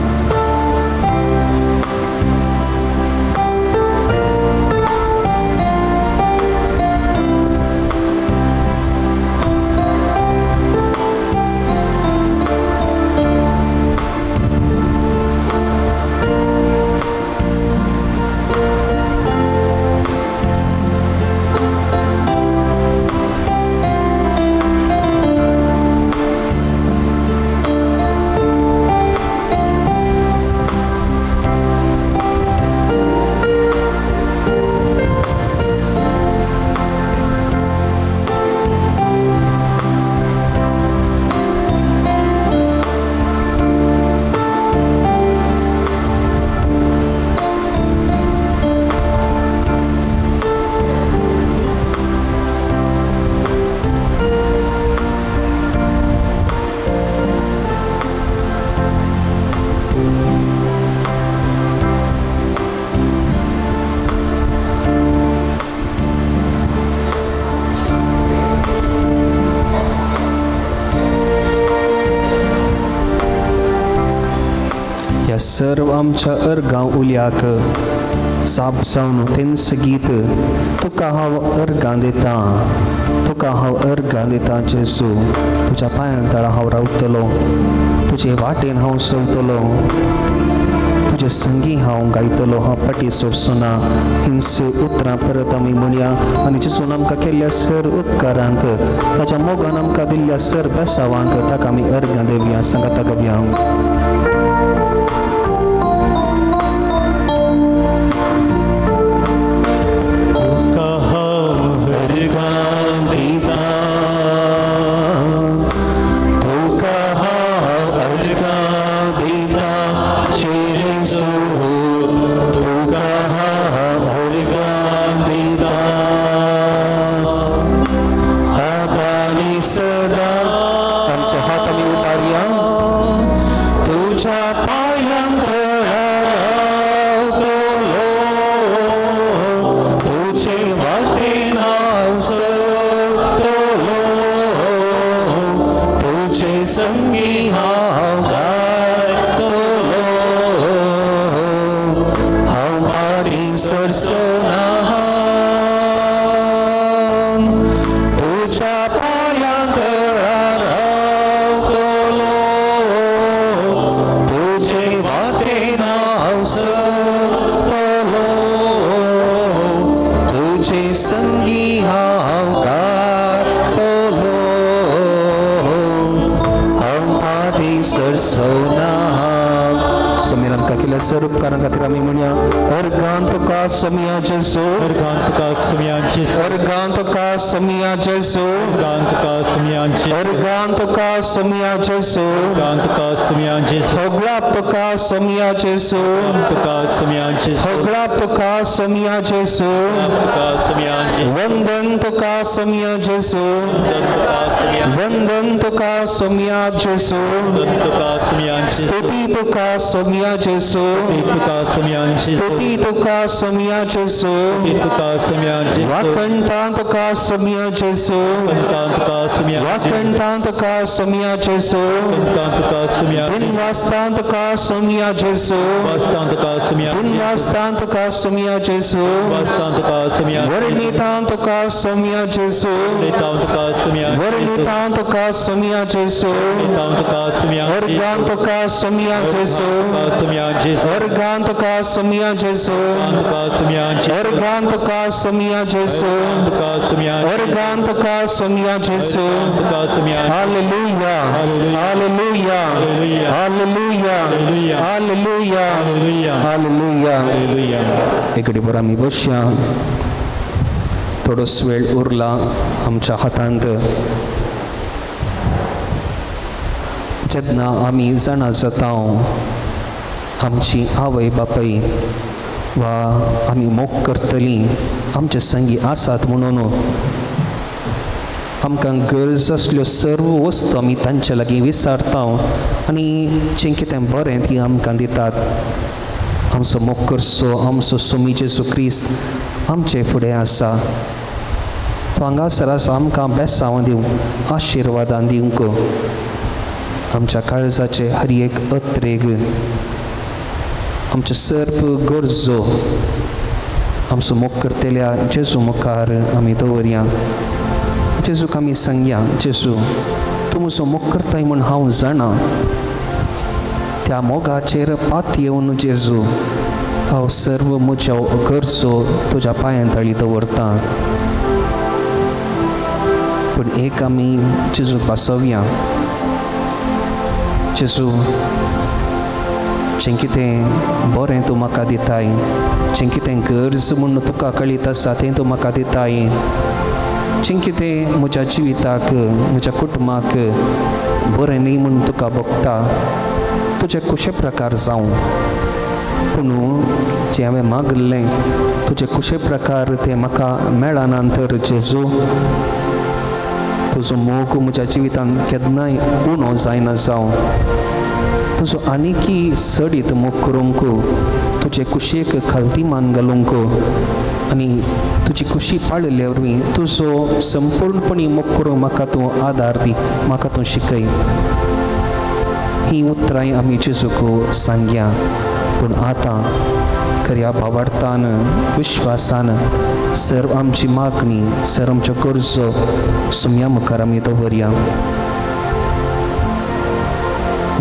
सर्व आमच्या अर्गां उल्याक साप जावन तेंच गीत तुका हांव अर्गां दिता, तुका हांव अर्गां दिता जेजू. तुज्या पांयां तळा हांव रावतलो, तुजे वाटेन हांव चलतलो, तुजे संगी हांव गायतलो, हांव फाटीं सोडचो ना. हींच उतरां परत आमी म्हणया आनी जेजून आमकां केल्ल्या सर उपकारांक, ताच्या मोगान आमकां दिल्ल्या सर बेसावांक ताका आमी अर्गां दिवया. सांगाता गावया. फाटीं सरसना, तुज्या पांयां तळार रावतलो, तुजे वाटेन हांव सरतलो, तुजे संगी हांव गातलो, हांव फाटीं सरसना। स्वामी आमकां केल्या सर्व उपकारां खातीर आमी म्हणया, अर्गां तुका सोमिया जेजू, अर्गां तुका सोमिया जेजू, अर्गां तुका सोमिया जेजू, अर्गां तुका सोमिया जेजू, अर्गां तुका सोमिया जेजू, अर्गां तुका सोमिया जेजू, होगळाप तुका सोमिया जेजू, तुका सोमिया जेजू, होगळाप तुका सोमिया जेजू, तुका सोमिया जेजू, वंदन तुका सोमिया जेजू, वंदन तुका सोमिया जेजू, तुका सोमिया जेजू, स्तुती तुका सोमिया जेजू, तुका सोमिया जेजू, स्तुती तुका सोमिया जेजू, तुका सोमिया जेजू, वाकंटां तुका सोमिया जेजू, तुका सोमिया, वाकंटां तुका सोमिया जेजू, तुका सोमिया, दिनवास्तां तुका सोमिया जेजू, तुका सोमिया, दिनवास्तां तुका सोमिया जेजू, तुका सोमिया, वर्णितां तुका सोमिया जेजू, तुका सोमिया, वर्णितां तुका सोमिया जेजू, तुका सोमिया, अर्गां तुका सोमिया जेजू, सोमिया जेजू, अर्गां तुका सोमिया जेजू, तुका सोमिया, अर्गां तुका सोमिया जेजू, तुका सोमिया, अर्गां तुका सोमिया जेजू। तुका सोमिया। Hallelujah, hallelujah, hallelujah, hallelujah, hallelujah. एकडे बरो आमी बसया, थोडोच वेळ उरला आमच्या हातांत। जेन्ना आमी जाणा जाता आमची आवय बापाय वा आमी मोग करतलीं आमचे संगी आसात म्हणून आमकां गरज आसल्यो सर्व वस्तू आमी तांचे लागीं विचारता आनी जें कितें बरें ती आमकां दितात। आमचो मोग करचो आमचो सोमी जेजू क्रिस्त आमचे फुडें आसा, तो हांगासर आसा आमकां बेसांव दिवंक, आशिर्वादान दिवंक। आमच्या काळजाचे हर एक अत्रेग, आमच्यो सर्व गरजो आमचो मोग करतल्या जेजू मुखार आमी दवरया। जेजूक आमी सांगया, जेजू तूं म्हजो मोग करताय म्हूण हांव जाणा, त्या मोगाचेर पात येवन जेजू हांव सर्व म्हज्यो गरजो तुज्या पांयां तळी दवरता। पूण एक आमी जेजूक भासोवया, जेजू जें कितें बरें तूं म्हाका दिताय, जें कितें गरज म्हूण तुका कळीत आसा तें तूं म्हाका दिताय, जें कितें म्हज्या जिविताक म्हज्या कुटुंबाक बरें न्ही म्हूण तुका भोगता, तुजे कुशे प्रकार जावं, पूण जें हांवें मागलें तुजे कुशे प्रकार तें म्हाका मेळना तर जेजू तुजो मोग म्हज्या जिवितांत केन्नाय उणो जायना जावं, तुजो आनीकी सडीत मोग करूंक, तुजे कुशेक खालती मान घालूंक आनी तुजी खुशी पाळिल्ले वरवीं तुजो संपूर्णपणी मोग करूंक म्हाका तूं आदार दी, म्हाका तूं शिकय। हीं उतरां आमी जेजूक सांगया। पूण आतां खऱ्या भावार्थान विश्वासान सर्व आमची मागणी, सर्व आमच्यो गरजो सुम्या मुखार आमी दवरया।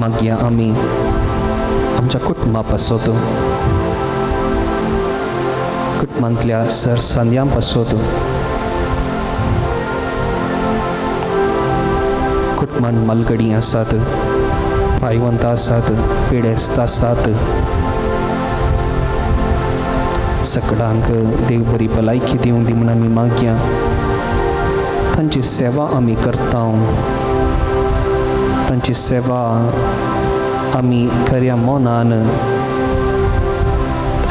मागया आमी आमच्या कुटुंबा पासत, कुटुंबांतल्या सरसांद्यां पासत, कुटुंबांत मालगडी आसात, प्रायवंत आसात, पिडेस्त आसात, सगळ्यांक देव बरी भलायकी दिवं दी म्हूण आमी मागया। तांची सेवा आमी करता, तांची सेवा आमी खऱ्या मनान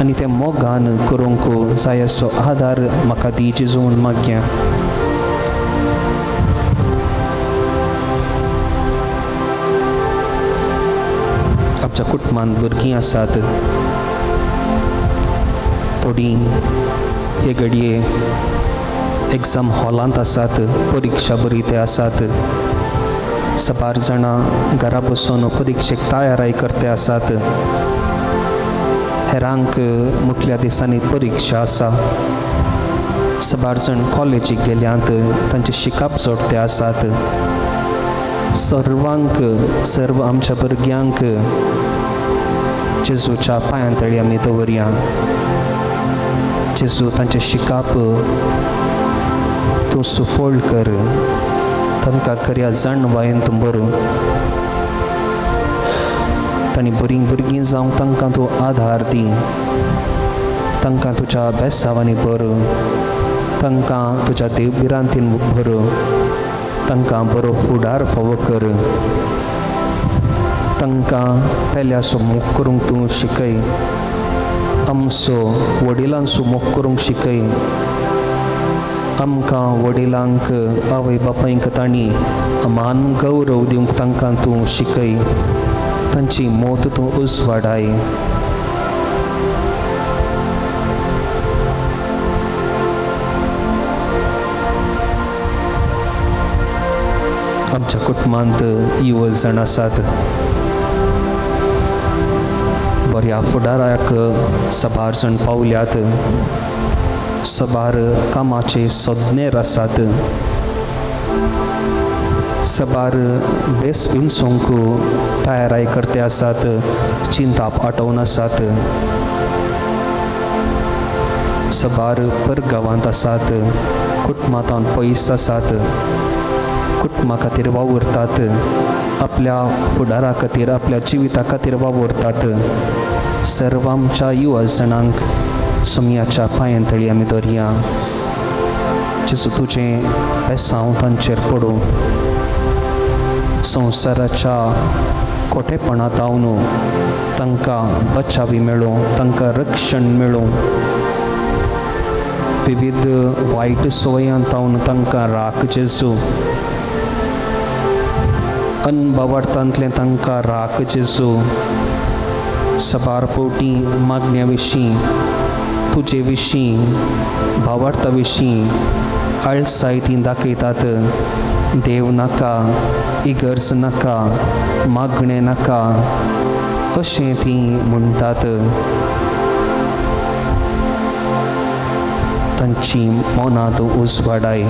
आनी त्या मोगान करूंक जाय असो आदार म्हाका दी जेजू म्हूण मागया। आमच्या कुटुंबांत भुरगीं आसात, थोडीं हे घडये एग्जाम हॉलांत आसात, परिक्षा बरयते आसात, साबार जाणां घरा बसून परिक्षेक तयाराय करते आसात। हेरांक मुखल्या दिसांनी परिक्षा आसा, साबार जाण कॉलेजीक गेल्यात, तांचे शिकप जोडते आसात। सर्वांक, सर्व आमच्या भुरग्यांक जेजूच्या पांयां तळी आमी दवरया। जेजू तांचें शिकप तूं सुफळ कर, तांकां खऱ्या जाणवायेन तूं बरो, तांणी बरीं भुरगीं जावंक तांकां तूं आधार दी, तांकां तुज्या बेसावांनी भर, तांकां तुज्या देवभिरांतीन भर, तांकां बरो फुडार फावो कर, तांकां पेल्याचो मोग करूंक तूं शिकय, आमचो वडिलांचो मोग करूंक शिकय, आमकां वडिलांक आवय बापायंक तांणी मान गौरव दिवंक तांकां तूं शिकय, तांची मोत तूं उजवाडाय। आमच्या कुटुंबांत युवा जाण आसात, बऱ्या फुडाराक साबार जाण पावल्यात, साबार कामाचे सोदनेर आसात, साबार बेस विंचूंक तयाराय करते आसात, चिंताप आटोवन आसात, साबार परगांवांत आसात, कुटुंबांत पयस आसात, कुटुंबा खातीर वावुरतात, आपल्या फुडारा खातीर, आपल्या जिविता खातीर वावुरतात। सर्व आमच्या युवा जाणांक सोमयाच्या पांयां तळी आमी दवरया। जेजू तुजें बेसांव तांचेर पडूं, संवसाराच्या खोटेपणांत जावन तांकां बचावी मेळूं, तांकां रक्षण मेळूं, विविध वायट सवयांत जावन तांकां राख जेजू, अनभावार्थांतलें तांकां राख जेजू, साबार पवटी मागण्या विशीं, तुजे विशीं, भावार्था विशीं आळसाय तीं दाखयतात। देव नाका, इगर्ज नाका, मागणें नाका अशें तीं म्हणटात। तांची मनां तूं उजवाडाय।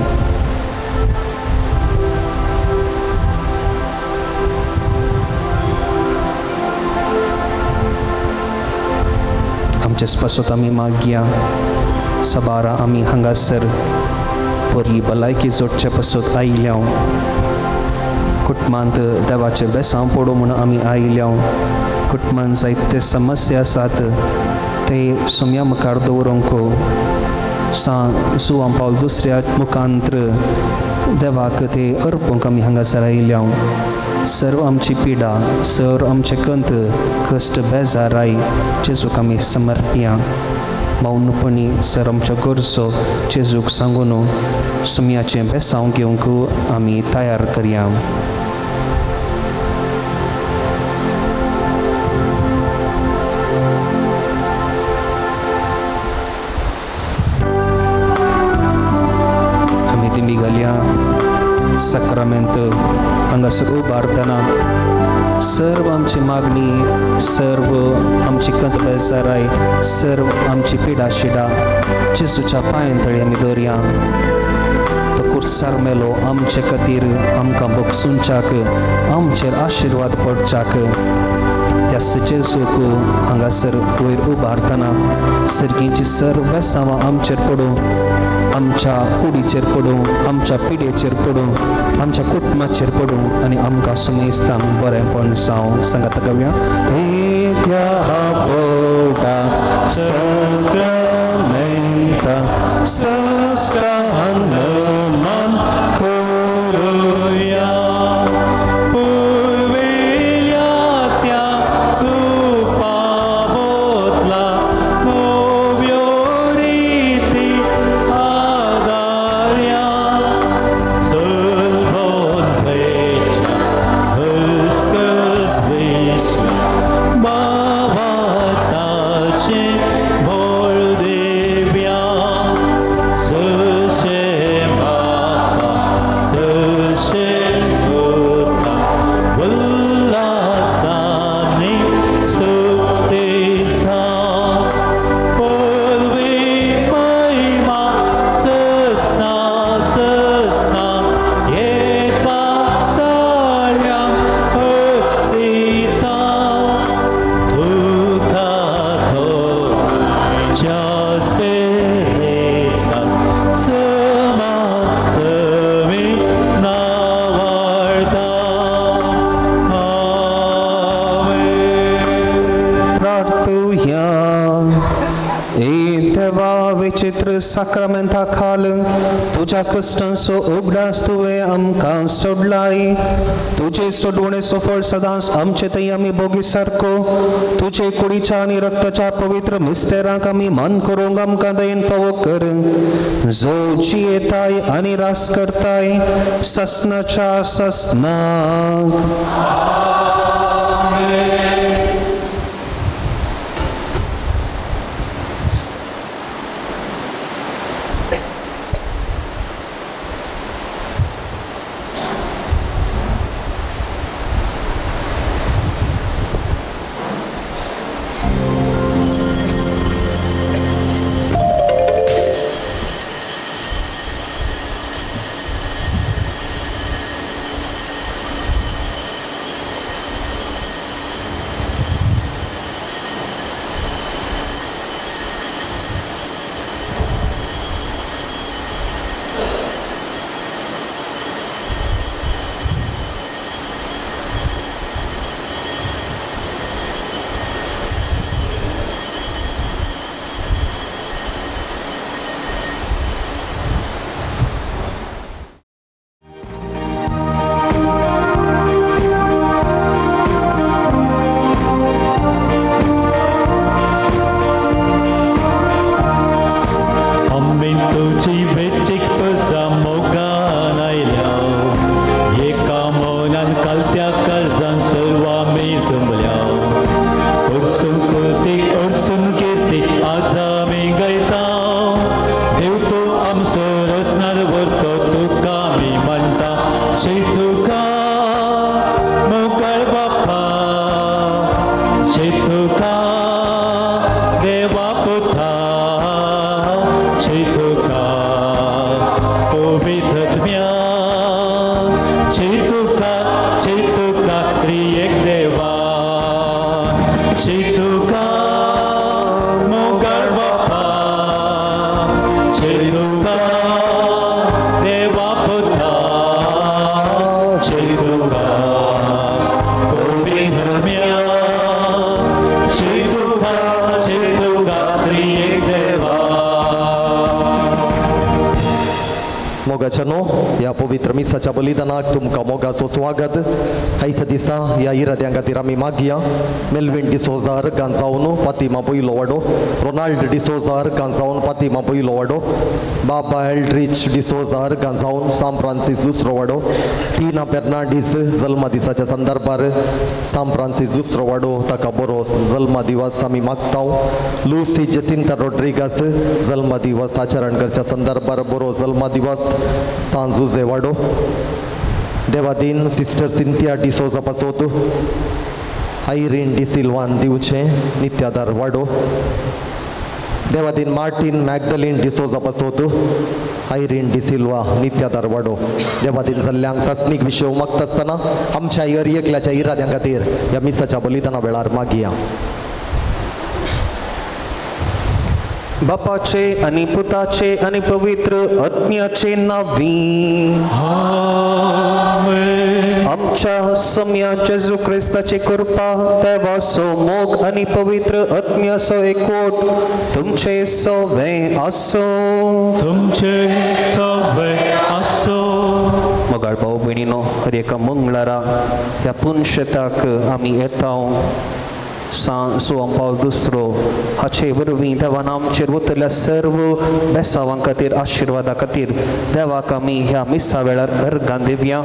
आमचे पासत आमी मागया। साबारा आमी हांगासर बरी भलायकी जोडचे पासत आयल्या, कुटुंबांत देवाचें बेसांव पडूं म्हूण आमी आयल्या। कुटुंबांत जायते समस्या आसात ते सोम्या मुखार दवरूंक सान जुवां पावल दुसऱ्या मुखांत्र देवाक ते अर्पूंक आमी हांगासर आयल्या। सर्व आमची पिडा, सर्व आमचे कंत, कश्ट, बेजाराय जेजूक आमी समर्पया। मौनपणी सर आमच्यो गरजो जेजूक सांगून सुमयाचें बेसांव घेवंक आमी तयार करया। आमी दिमी घालया साक्रामेंत हांगासर उबारतना सर्व आमची मागणी, सर्व आमची कंत बेजाराय, सर्व आमची पिडा शिडा जेजूच्या पांयां तळी आमी दवरया। तो कुर्सार मेलो आमचे खातीर, आमकां बगसुंच्याक, आमचेर आशिर्वाद पडच्याक। त्या जेजूक हांगासर वयर उबारतना सर्गींची सर्व बेसांवां आमचेर पडूं, आमच्या कुडीचेर पडूं, आमच्या पिडेचेर पडूं, आमच्या कुटुंबाचेर पडूं आनी आमकां सुमेस्तांक बरेंपण जावं। सांगात गावया। येत्या व्हडा साक्रामेंता साष्टांग नमन करुया, पुर्विल्या त्या कृपा बोतला नव्यो रिती आदार्या, सलबोधेच्या हस्तद्वेष्या भावाताचे भोळ देव्या, स्पिरितान समा समी नावाळता. आमेन. प्रार्थुया. ए देवा विचित्र साक्रामेंता खाल तुज्या कश्टांचो उगडास तुवें आमकां सोडलाय. तुजे सोडवणेचो फळ सदांच आमचे थंय आमी भोगी सारको तुजे कुडीच्या आनी रक्ताच्या पवित्र मिस्तेरांक आमी मान करूंक आमकां दयेन फावो कर. जो जियेताय आनी रास करताय ससनाच्या ससनाक. आमी तुजी वेचीक तुजा मोगान आयल्या, एका मनान कालत्या काळजान सर्व आमी जमल्या. उर्सून कृती उर्सून कीर्ती आज आमी गायता, देव तूं आमचो रचणार व्हरतो तुका आमी मानता. श्री तुका मोगाळ बापा, श्री तुका देवा पुता, श्री तुका पवित्रत्म्या, श्री तुका श्री तुका त्रिएक देवा, श्री तुका मोगाळ बापा, श्री तुका देवा पुता, श्री तुका पवित्रत्म्या, श्री तुका श्री तुका त्रिएक देवा. मोगाच्यानो ह्या पवित्र मिसाच्या बलिदानाक तुमकां मोगाचो स्वागत. आयच्या दिसा ह्या इराद्यां खातीर आमी मागया. मेल्विन डिसोजा गांजावन फातिमा पयलो वाडो, रोनाल्ड डिसोजा गांजावन फातिमा पयलो वाडो, बाबा एल्ड्रिच डिसोजा गांजावन सांत फ्रांसीस दुसरो वाडो, टिना फेर्नांडीस जल्मा दिसाच्या संदर्भार सांत फ्रांसीस दुसरो वाडो ताका बरो जल्मा दिवस आमी मागता. लुसी जेसिंता रोड्रिगास जल्मा दिवस आचरण करच्या संदर्भार बरो जल्मा दिवस सांत जुझे वाडो. देवादीन सिस्टर सिंथिया डिसोजा पासोत आयरीन डिसिल्वान दिवचें नित्यादार वाडो. देवादीन मार्टीन मॅगदलीन डिसोजा पासोत आयरीन डिसिल्वा नित्यादार वाडो. देवादीन जाल्ल्यांक सासणीक विशय मागता आसतना आमच्या हर एकल्याच्या इराद्यां खातीर ह्या मिसाच्या बलिदाना वेळार मागया. बापाचे आणि पुताचे आणि पवित्र आत्म्याचे नावी. आमेन. आमच्या सम्या जेजू क्रिस्ताची कृपा, देवाचो मोग आणि पवित्र आत्म्याचो एकवट तुमचे सवे आसो. तुमचे सवे आसो. मोगाळ भाव भयणीनो, हर एका मंगळारा ह्या पुनशेताक आमी येता. सांत जुवान पावल दुसरो हाचे वरवीं देवान आमचेर वतल्या सर्व बेसावां खातीर आशिर्वादा खातीर देवाक आमी ह्या मिसा वेळार अर्गां दिवया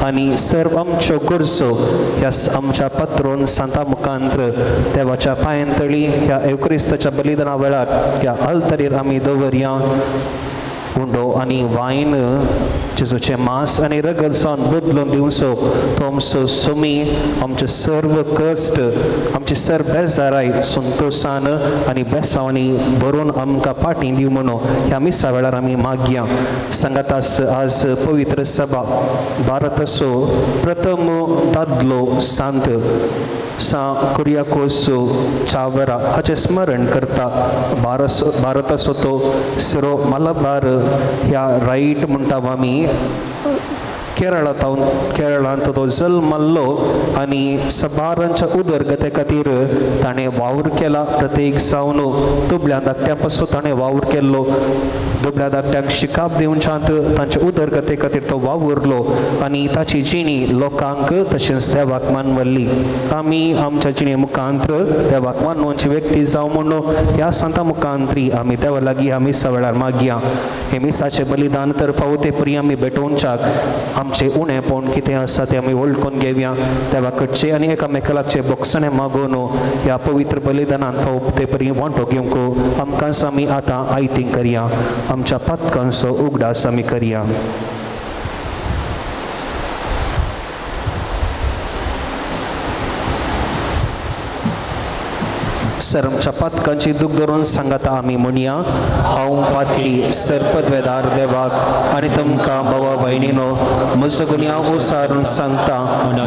आनी सर्व आमच्यो गरजो ह्या आमच्या पात्रोन सांता मुखांत्र देवाच्या पांयां तळी ह्या एवक्रिस्ताच्या बलिदाना वेळार ह्या आल्तरीर आमी दवरया. उंडो आनी वायन जेजूचें मांस आनी रगत जावन बदलून दिवचो तो आमचो सुमी आमचे सर्व कश्ट आमचे सर्व बेजाराय संतोशान आनी बेसांवांनी भरून आमकां पाटी दिवं म्हणून ह्या मिसा वेळार आमी मागया. सांगातास आज पवित्र सभा भारताचो प्रथम दादलो सांत सा कुरियाकोस चावरा हाचें स्मरण करता. भारताचो तो सिरो मलबार ह्या रायट म्हणटा आमी केरळांत तो जल्मल्लो आनी सबारांच्या उदरगते खातीर ताणें वावर केला. प्रत्येक जावन दुबळ्या धाकट्या पासून ताणें वावर केल्लो. दुबळ्या धाकट्यांक शिकाप दिवच्यांत तांच्या उदरगते खातीर तो वावुरलो आनी ताची जिणी लोकांक तशेंच देवाक मानवल्ली. आमी आमच्या जिणे मुखांत्र देवाक मानवची व्यक्ती जावं म्हणून ह्या संता मुखांत्री आमी देवा लागीं ह्या मिसा वेळार मागया. हे मिसाचें बलिदान तर फावो ते परी आमी भेटोवच्याक आमचें उणेपण कितें आसा तें आमी वळखून घेवया. देवा कडचे आनी एकामेकाचे बोगसणें मागून ह्या पवित्र बलिदानान फावो ते परी वांटो घेवंक आमकांच आमी आतां आयतींग करया. आमच्या पातकांचो उगडास आमी करया. सर आमच्या पातकांची दूख धरून सांगता आमी म्हणया, हांव पातकी सर्पद्वेदार देवाक आनी तुमकां भावा भयणीनो म्हजो गुन्यांव उसारून सांगता.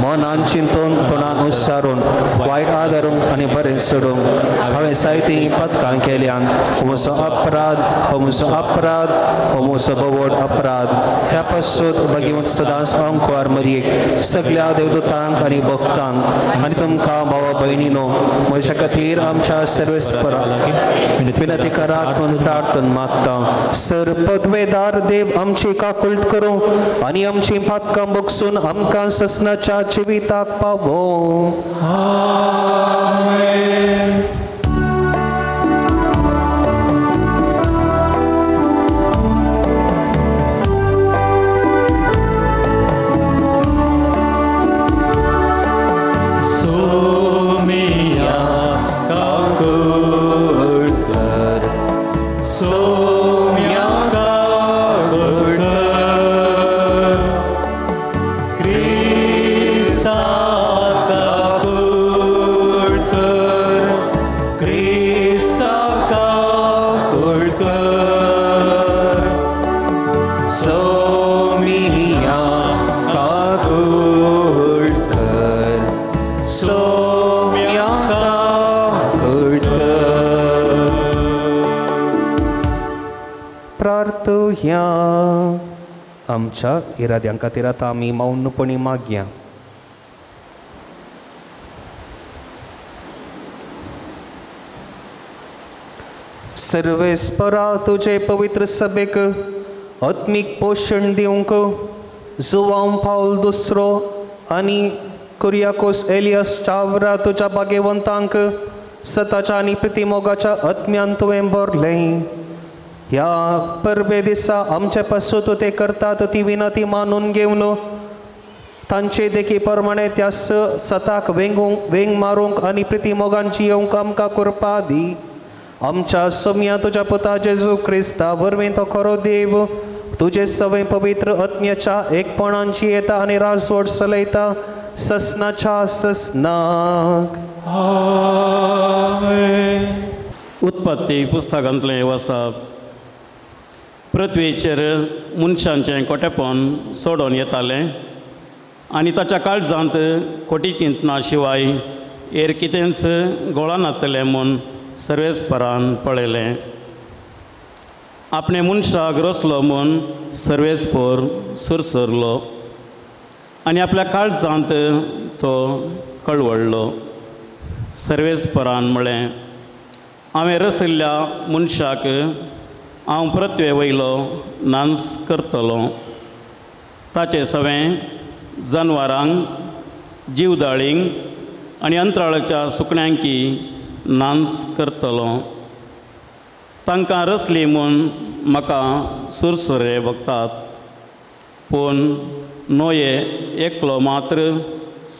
मनान चिंतून तोंडान उसारून वायट आदारूंक आनी बरें सोडूंक हांवें जायतीं पातकां केल्यान. हो म्हजो अपराध, हो म्हजो अपराध, हो म्हजो भोवड अपराध. ह्या पासून भगवंत सदांच अंकुवार मरयेक सगळ्या देवदूतांक आनी भक्तांक आनी तुमकां भावा भयणीनो म्हज्या खातीर आमच्या सर्वेस्परा विनती करात म्हणून प्रार्थना मागता. सर पदवेदार देव आमची काकुळट करूं आनी आमची पातकां बगसून आमकां ससनाच्या जिविताक पावो. आमच्या इराद्यां खातीर आतां आमी मौनपणी मागया. सर्वेस्परा तुजे पवित्र सभेक आत्मीक पोशण दिवंक जुवांव पावल दुसरो आनी कुरियाकोस एलियास चावरा तुज्या भाग्यवंतांक सताच्या आनी प्रितीमोगाच्या आत्म्यान तुवें भरलें. ह्या परबे दिसा आमचे पासून ते करतात ती विनती मानून घेवन तांचे देखी प्रमाणे त्या सताक वेंग मारूंक आनी प्रितीमोगान जियोवंक आमकां कृपा दी. आमच्या सोम्या तुज्या पुता जेजू क्रिस्ता वरवीं तो खरो देव तुजे सवय पवित्र आत्म्याच्या एकपणान जियेता आनी राजवट चलयता ससनाच्या ससनाक. उत्पत्ती पुस्तकांतलें वसप. पृथ्वीचेर मनशांचें कोटेपण सोडून येतालें आनी ताच्या काळजांत खोटी चिंतना शिवाय हेर कितेंच गोळानातलें म्हूण सर्वेस्परान पळयलें. आपणे मनशाक रचलो म्हूण सर्वेस्पर सुरसरलो आनी आपल्या काळजांत तो कळवळ्ळो. सर्वेस्परान म्हळें, हांवें रचिल्ल्या मनशाक हांव पृथ्वे वयलो नांस करतलो. ताचे सवें जनवरांक, जिवदाळींक आनी अंतराळाच्या सुकण्यांकी नांस करतलो. तांकां रचली म्हूण म्हाका सुरसुरे भोगतात, पूण नोये एकलो मात्र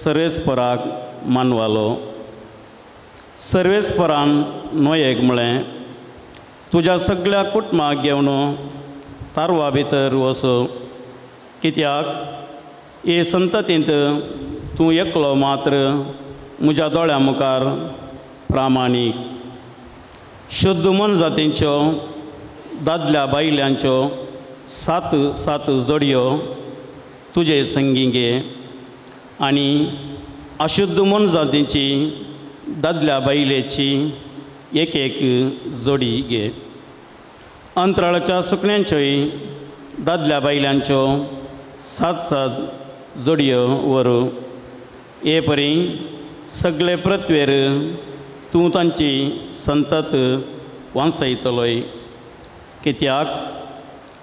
सर्वेस्पराक मानवालो. सर्वेस्परान नोयेक म्हळें, तुज्या सगळ्या कुटुंबाक घेवन तारवा भितर वच, कित्याक हे संततींत तूं एकलो मात्र म्हज्या दोळ्यां मुखार प्रामाणीक. शुद्ध मनजातींच्यो दादल्या बायल्यांच्यो सात सात जोडयो तुजे संगी घे आनी अशुद्ध मोनजातींची दादल्या बायलेची एक एक जोडी घे. अंतराळाच्या सुकण्यांच्योय दादल्या बायलांच्यो 7 7 जोडयो व्हरू. हे परी सगळे पृथ्वेर तूं तांची संतत वांसयतलोय. कित्याक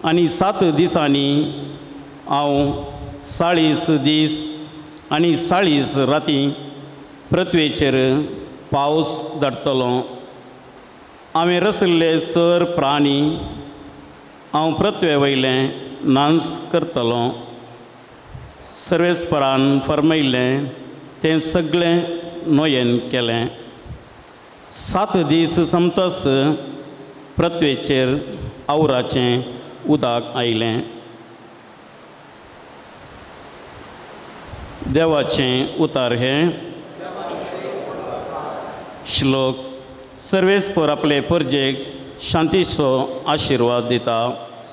आनी 7 दिसांनी हांव 40 दीस आनी 40 राती पृथ्वेचेर पावस धाडटलो. हांवें रशिल्ले सर प्राणी हांव पृथ्वे वयलें नांस करतलो. सर्वेस्परान फर्मयिल्लें तें सगळें नोयेन केलें. 7 दीस समतस पृथ्वेचेर आवराचें उदक आयलें. देवाचें उतार हें. श्लोक. सर्वेस्पर आपले परजेक शांतीचो आशिर्वाद दिता.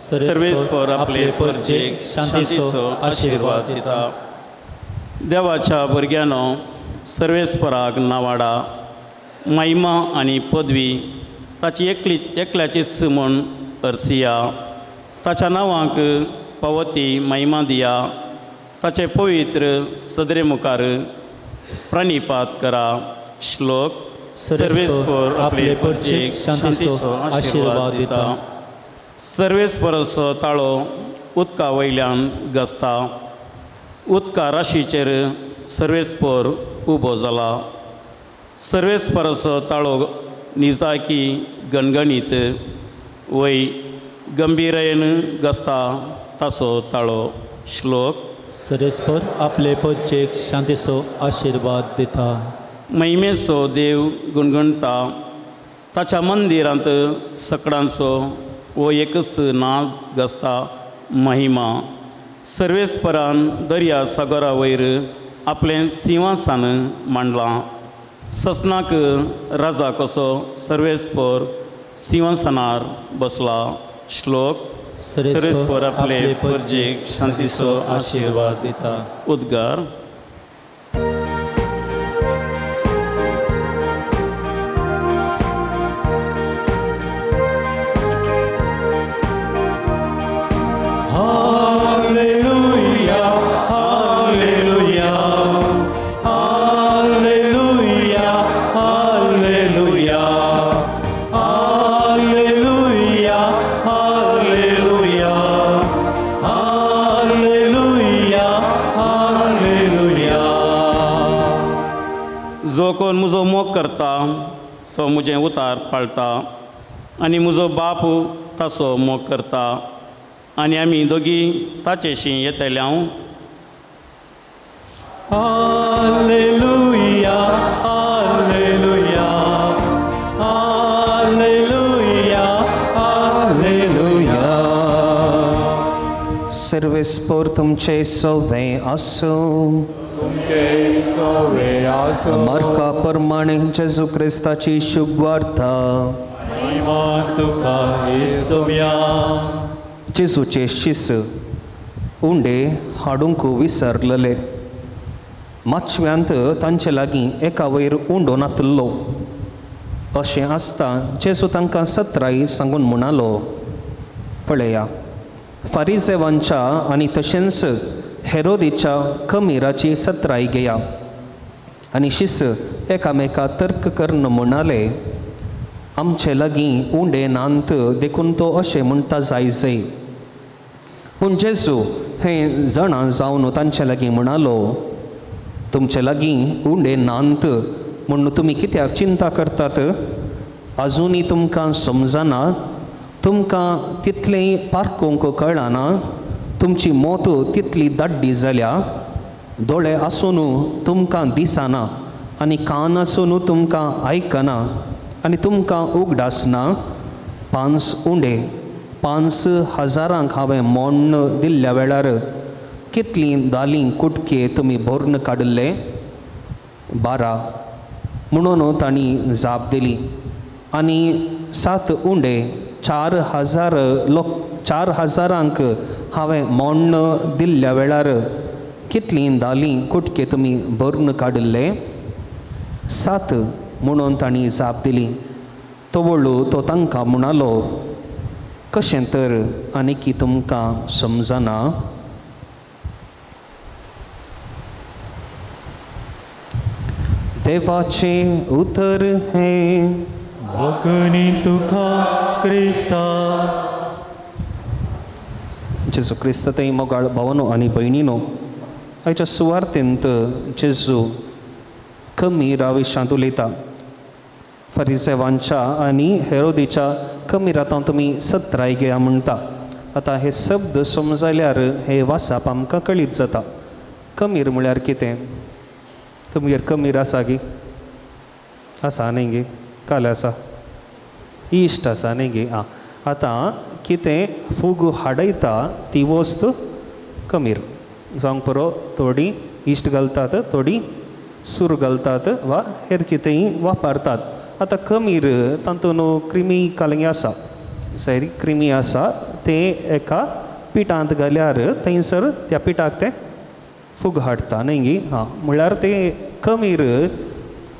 सर्वेस्पर आपले परजेक शांतीचो आशिर्वाद दिता. देवाच्या भुरग्यांनो, सर्वेस्पराक नावाडा महिमा आनी पदवी ताची एकली एकल्याचीच म्हूण अर्सिया. ताच्या नांवाक पावती महिमा दिया. ताचे पवित्र सदरे मुखार प्रणिपात करा. श्लोक. सर्वेस्पर आपले परजेक शांतीचो आशिर्वाद दिता. सर्वेस्पराचो ताळो उदका वयल्यान गसता. उदका राशीचेर सर्वेस्पर उबो जाला. सर्वेस्पराचो ताळो निजाकी गणगणीत वय गंभीरायेन गसता ताचो ताळो. श्लोक. सर्वेस्पर आपले परजेक शांतीचो आशिर्वाद दिता. महिमेचो देव गुणगणता. ताच्या मंदिरांत सकडांचो वो एकच नाद गसता महिमा. सर्वेस्परान दर्या सागरा वयर आपलें सिंहासन मांडलां. ससनाक राजा कसो सर्वेस्पर सिंहासनार बसला. श्लोक. सर्वेस्पर आपले परजेक शांतीचो आशिर्वाद दिता. उद्गार. जो कोण म्हजो मोग करता तो म्हजें उतार पाळता आनी म्हजो बाप ताचो मोग करता आनी आमी दोगी ताचेशी येतले हांव. Hallelujah hallelujah hallelujah hallelujah. सर्वेस्पर तुमचे सवे आसूं. मार्का प्रमाणे जेजू क्रिस्ताची शुभवार्ता. जेजूचे शिस उंडे हाडूंक विसरलेले. माचव्यांत तांचे लागीं एका वयर उंडो नातलो. अशें आसता जेजू तांकां सत्राय सांगून म्हणालो, पळया फारिजेवांच्या आनी तशेंच हेरोदीच्या कमिराची सत्राय घेया. आनी शिस एकामेका तर्क करून म्हणाले, आमचे लागीं उंडे नात देखून तो अशें म्हणटा जाय जाय. पूण जेजू हें जाणा जावन तांचे लागीं म्हणालो, तुमचे लागीं उंडे नात म्हूण तुमी कित्याक चिंता करतात? आजुनूय तुमकां समजना? तुमकां तितलेंय पारखूंक कळना? तुमची मोत तितली दाड्डी जाल्या? दोळे आसून तुमकां दिसना आनी कान आसून तुमकां आयकना आनी तुमकां उगडासना? 5 उंडे 5,000 हांवें मोण्ण दिल्ल्या वेळार कितलीं दालीं कुटके तुमी भरून काडिल्ले? 12. म्हणून तांणी जाप दिली, आनी 7 उंडे 4,000 लोक 4,000 हांवें मोण्ण दिल्ल्या वेळार कितलीं दालीं कुटके तुमी भरून काडिल्ले? 7 म्हणून तांणी जाप दिली. तवळू तो तांकां म्हणालो, कशें तर आनीकी तुमकां समजना? देवाचें उतर हें. वखणी तुका क्रिस्ता. जेजू क्रिस्त थंय मोगाळ भावानो आनी भयणीनो, आयच्या सुवार्तेंत जेजू कमी विशांत उलयता. फरिसेवांच्या आनी हेरोदीच्या कमी रातां तुमी सत्राय घेया म्हणटा. आतां हे शब्द समजल्यार हे वाचप आमकां कळीत जाता. कमीर म्हळ्यार कितें? तुमगेर कमीर आसा गी? आसा न्ही गे? काल आसा, इश्ट आसा न्ही गे? आं, आतां कितें फूग हाडयता ती वस्त कमीर जावंक पुरो. थोडी इश्ट घालतात, थोडी सूर घालतात वा हेर कितेंय वापरतात. आतां कमीर तातूंत क्रिमी कालंगी आसा, सरी क्रिमी आसा, तें एका पिठांत घाल्यार थंयसर त्या पिठाक तें फूग हाडटा न्ही गी? हां, म्हळ्यार तें कमीर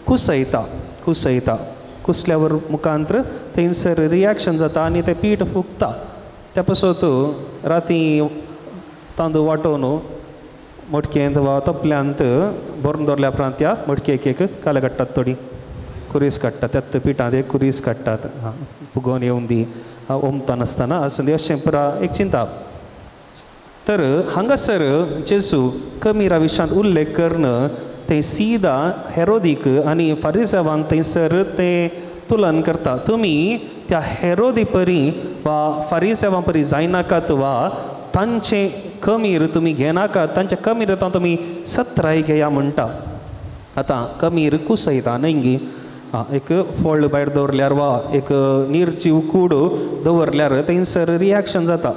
कुसयता, कुसयता. कुसल्यावर मुखांतर थंयसर रिएक्शन जाता आनी तें पीठ फुगता. त्या पासत राती तांदूळ वांटोवन मटकेंत वा तपल्यांत भरून दवरल्या उपरांत त्या मटकेक एक काले काडटात, थोडी कुरीस काडटात, त्याच पिठांत एक कुरीस काडटात. हां, फुगोवन येवन दी ओमता नासतना आसूं दी, अशें पुरा एक चिंता. तर हांगासर जेजू कमीरा विशांत उल्लेख करून ते सीदा हेरोदीक आनी फारिजावांक थंयसर ते तुलन करता. तुमी त्या हेरोदी परी वा फारिजावां परी जायनाकात वा तांचे कमीर तुमी घेनाकात, तांच्या कमीर आतां तुमी सत्राय घेया म्हणटा. आतां कमीर कुसयता न्ही गी? आं, एक फळ भायर दवरल्यार वा एक निर्जीव कूड दवरल्यार थंयसर रिएक्शन जाता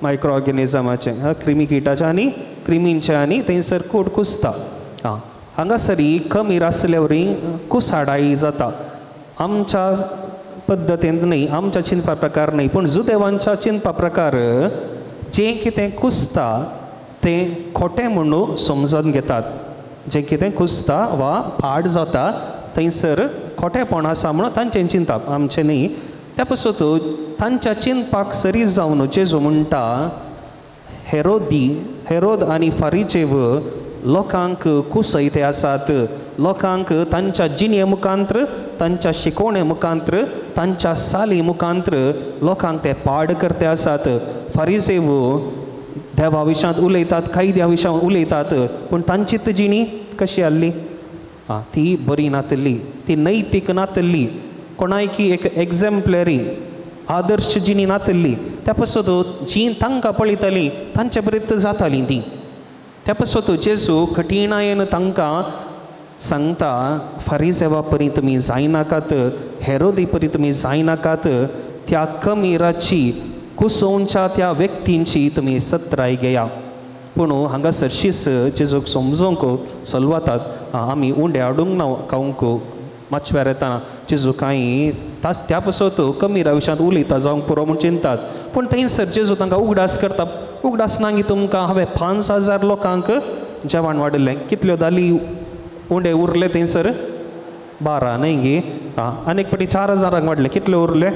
मायक्रो ऑर्गेनिजमाचें, क्रिमी किटाचें आनी क्रिमींचें, आनी थंयसर कूड कुसता. आं, हांगासरी कमीर आसल्या वरी कुसाडाय जाता. आमच्या पद्दतींत न्ही, आमच्या चिंतपा प्रकार न्ही, पूण जुदेवांच्या चिंतपा प्रकार जें कितें कुसता तें खोटें म्हणून समजून घेतात. जें कितें कुसता वा पाड जाता थंयसर खोटेपण आसा म्हणून तांचें चिंतप, आमचें न्ही. त्या पासत तांच्या चिंतपाक सरी जावन जेजू म्हणटा, हेरोदी हेरोद आनी फारिजेव लोकांक कुसयते आसात. लोकांक तांच्या जिणे मुखांत्र, तांच्या शिकवणे मुखांत्र, तांच्या साली मुखांत्र लोकांक ते पाड करते आसात. फारिजेव देवा विशांत उलयतात, कायद्या विशांत उलयतात, पूण तांची जिणी कशी आसली? आं, ती बरी नातली, ती नैतीक नातली, कोणायकी एक एग्झाम्पलरी आदर्श जिणी नातली. त्या पासत जी तांकां पळयताली तांचे बरें जाताली ती. त्या पासत जेजू कठीणायेन तांकां सांगता, फारिजेवा परी तुमी जायनाकात, हेरोदी परी तुमी जायनाकात, त्या कमीराची कुसोवच्या त्या व्यक्तींची तुमी सत्राय घेया. पूण हांगासर शीस जेजूक समजोंक सलवातात, आमी उंडे हाडूंक ना खावंक माचव्यार येतना जेजू कांय तास त्या पासत कमीरा विशांत उलयता जावंक पुरो म्हूण चिंतात. पूण थंयसर जेजू तांकां उगडास करता, उगडास ना गी तुमकां हांवें 5000 लोकांक जेवण वाडिल्लें, कितल्यो दाली उंडे उरले थंयसर? 12 न्ही गे? आं, आनी एक फावटी 4000 वाडले, कितले उरले?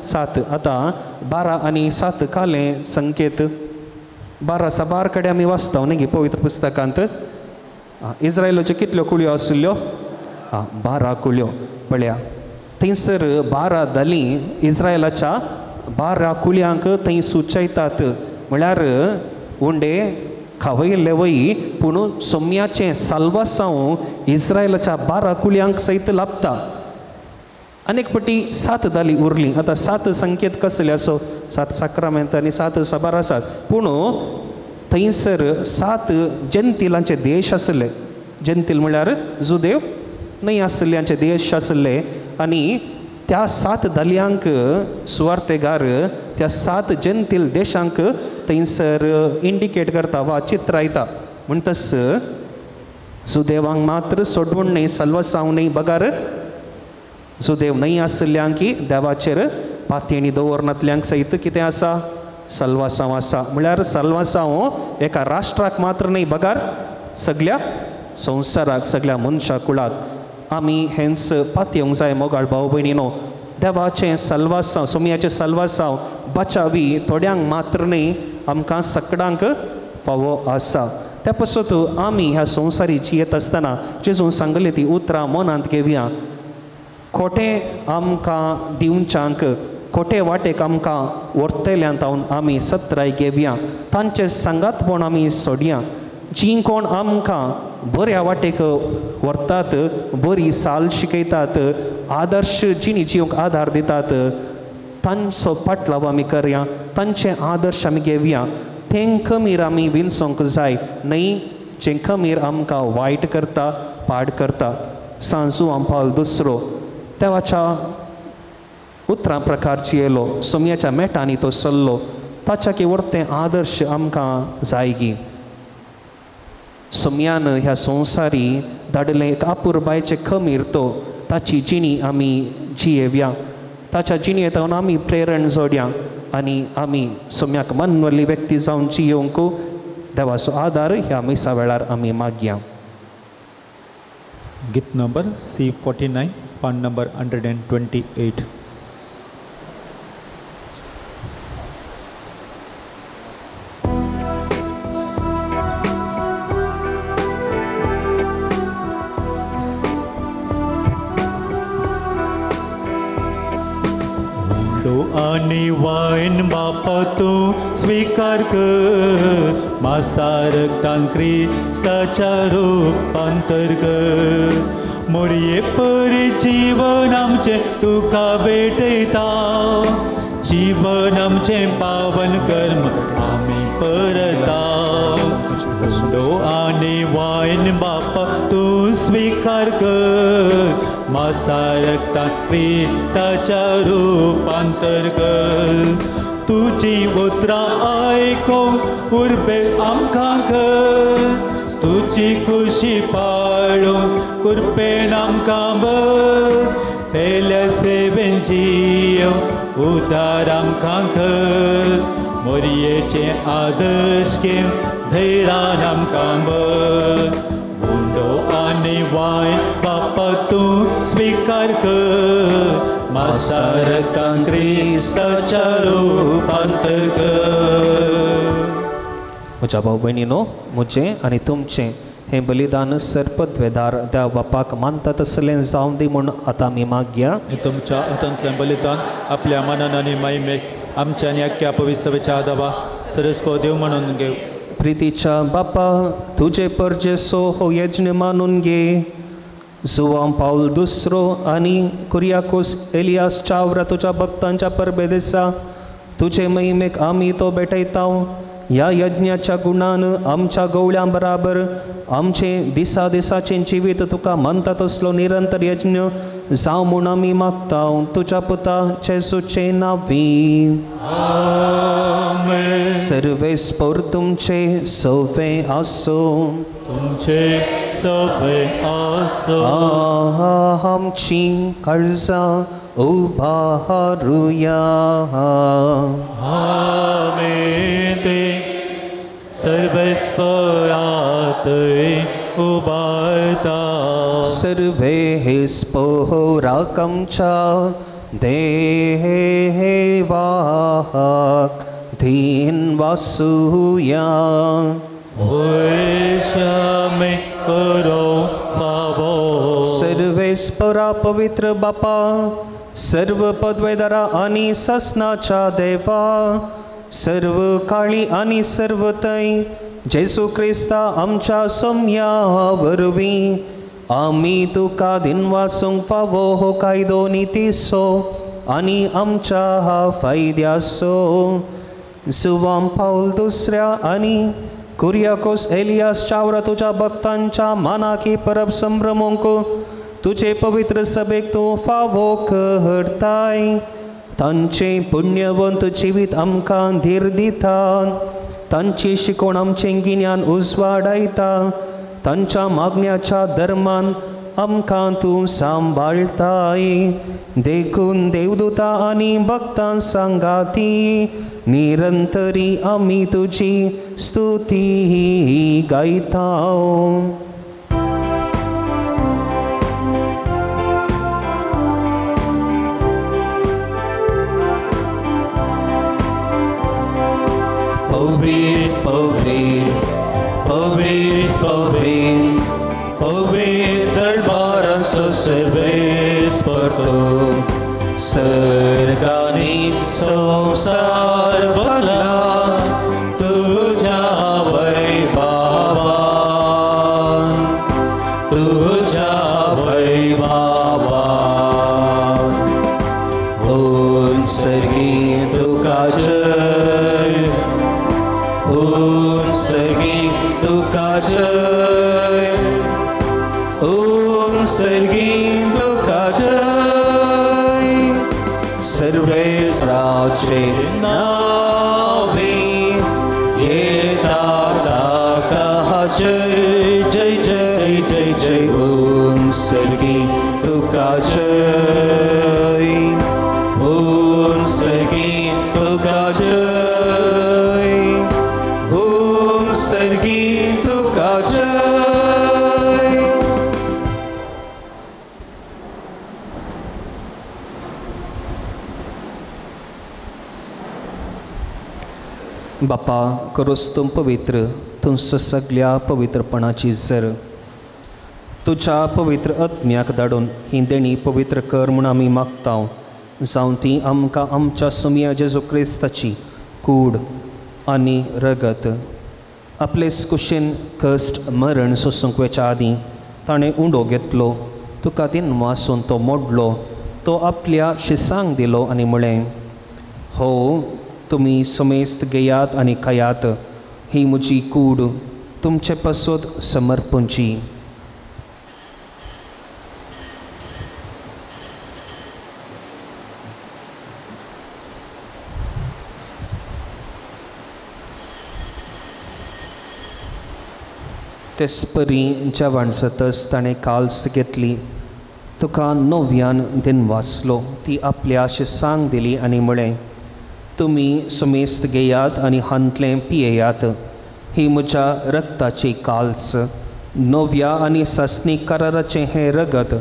7. आतां 12 आनी 7 कालें संकेत. 12 साबार कडेन आमी वाचता न्ही गे पवित्र पुस्तकांत. इस्रायलाच्यो कितल्यो कुळयो आशिल्ल्यो? आं, 12 कुळयो. पळया थंयसर 12 दाली इस्रायलाच्या 12 कुळयांक थंय सुचयतात. म्हळ्यार उंडे खावयल्ले वय, पूण सोम्याचें साल्वासांव इस्रायलाच्या 12 कुळयांक सयत लाभता. अनेक पटी 7 दाली उरली. आतां 7 संकेत कसले आसो? 7 साक्रामेंत आनी 7 साबार आसात. पूण थंयसर 7 जंतिलांचे देश आसले. जंतील म्हळ्यार जुदेव न्हय आसल्यांचे देश आसले. आनी त्या 7 दालयांक सुवार्तेगार त्या 7 जंतील देशांक थंयसर इंडिकेट करता वा चित्रायता. म्हणटस सुदेवांक मात्र सोडून न्हय, सल्वसांव न्हय, बगार सुदेव न्हय आसल्यांक देवाचेर पातयेणी दवरनातल्यांक सयत कितें आसा? सल्वासांव आसा. म्हळ्यार सल्वासांव एका राष्ट्राक मात्र न्हय बगार सगल्या संवसाराक, सगल्या मनशा कुळाक. आमी हेंच पातयेवंक जाय मोगाळ भाव भयणीनो. देवाचें सल्वासांव, सोमयाचें सल्वासांव बचावी थोड्यांक मात्र न्हय, आमकां सगळ्यांक फावो आसा. त्या पासत आमी ह्या संवसारी जियेत आसतना जेजून सांगली ती उतरां मनांत घेवया. खोटें आमकां दिवच्यांक, खोटे वाटेक आमकां व्हरतल्यान तावन आमी सत्राय घेवया, तांचे सांगातपण आमी सोडया. जीं कोण आमकां बऱ्या वाटेक व्हरतात, बरी साल शिकयतात, आदर्श जिणी जिवंक आदार दितात, तांचो पाटलाव आमी करया, तांचे आदर्श आमी घेवया. तें खमीर आमी विंचोंक जाय न्हय जें खमीर आमकां वायट करता, पाड करता. सांजू आंपाल दुसरो देवाच्या उतरां प्रकारची येयलो, सोमयाच्या मेटांनी तो सल्लो, ताच्या की व्हरतें आदर्श आमकां जायगी. सोमयान ह्या संवसारी धाडलें एक आपुरबायचें खमीर, तो ताची जिणी आमी जियेवया, ताच्या जिणयेंत आमी प्रेरण जोडया आनी आमी सोम्याक मनवल्ली व्यक्ती जावन जियोवंक देवाचो आदार ह्या मिसा वेळार आमी मागया. गीत नंबर C49, पान नंबर 128. आनी वायन बापा तूं स्वीकार कर, मासा रक्तान क्रिस्ताच्या रुपांतर कर. मोरये परी जीवन आमचें तुका भेटयता, जीवन आमचें पावन कर्म आमी परता. उंडो आनी वायन बापा तूं स्वीकार कर, मासा रक्तान क्रिस्ताच्या रुपांतर कर. तुजी उतरां आयकूंक उर्बे आमकां कर, तुजी खुशी पाळूंक कृपेन आमकां भर. पेल्या सेवेन जियोवंक उदार आमकां कर, मोरयेचें आदर्श घेवन धैर्यान आमकां भर. उंडो आनी वायन बापा तूं स्वीकार कर, मासा रक्तान क्रिस्ताच्या रुपांतर कर. म्हज्या भाव भयणीनो, म्हजें आनी तुमचें हें बलिदान सर्पद्वेदार देव बापाक मानता तसलें जावं दी म्हूण आतां आमी मागया. तुमच्या हातांतलें बलिदान आपल्या मनान आनी महिमेक आमच्या आनी अख्ख्या पवित्र आदाबा सरस्व देव म्हणून घेव. प्रितीच्या बापा, तुजे परजेसो हो यज्ञ मानून घे. जुवां पावल दुसरो आनी कुरियाकोस एलियास चावरा तुज्या भक्तांच्या परबे दिसा तुजे महिमेक आमी तो भेटयता. ह्या यज्ञाच्या गुणान आमच्या गवळ्यां बराबर आमचें दिसा दिसाचें जिवीत तुका मानता तसलो निरंतर यज्ञ जावं म्हूण आमी मागता. तुज्या पुता जेजूचे नांवी. सर्वेस्पोर तुमचे सवे आसूं, तुमचे सवे आसूं. आमची काळजां उबारुया. आमेन. ते सर्वेस्परात उबारता. सर्वेस्पोराक आमच्या देवाक धीन वासुया. वैश्यामे करो पावो. सर्वेस्परा पवित्र बापा, सर्व पदवेदारा आनी ससनाच्या देवा, सर्व काळी आनी सर्व थंय जेजू क्रिस्ता आमच्या सोम्या वरवीं आमी तुका दिनवासूंक फावो हो कायदो नितीचो आनी आमच्या फायद्याचो. जुवां पावल दुसऱ्या आनी कुरियाकोस एलियास चावरा तुज्या भक्तांच्या मानाकी परब संभ्रमूंक तुजे पवित्र सभेक तूं फावो करताय. तांचें पुण्यवंत जिवीत आमकां धीर दिता, तांची शिकवण आमचें गिन्यान उजवाडायता. तांच्या मागण्याच्या धर्मान आमकां तूं सांबाळताय देखून देवदूता आनी भक्तां सांगाती निरंतरी आमी तुजी स्तुती गायता. पवित्र पवित्र पवित्र पवित्र पवित्र दरबारांचो सर्वेस्पर तूं सर्गांनी संवसार भरला तुज्या वैभवान तुज्या वैभवान. उंचगी तुका जय उंचगी तुका जय उंचगी तुका जय. सर्वेश्वराचे नावे येता ताका जय जय जय जय जय. उंचगी तुका जय उंचगी तुका जय उंचगी तुका जय. बापा करोस तूं पवित्र तुमचो सगल्या पवित्रपणाची जर तुज्या पवित्र आत्म्याक धाडून ही देणी पवित्र कर म्हूण आमी मागता जावं ती आमकां आमच्या सुमया जेजू क्रिस्ताची कूड आनी रगत आपलेच कुशीन कश्ट मरण सोसूंक वचच्या आदीं ताणें उंडो घेतलो तुका दिनवासून तो मोडलो तो आपल्या शिसांक दिलो आनी म्हळें हो तुमी समेस्त घेयात आनी खायात ही म्हजी कूड तुमचे पासत समर्पणची. तेचपरी जेवण जातच ताणें काल्स घेतली तुका नव्यान दिनवासलो ती आपल्या शिसांक दिली आनी म्हळें तुमी समेस्त घेयात आनी हांतलें पियेयात ही म्हज्या रक्ताची काल्स नव्या आनी सासणी कराराचें हें रगत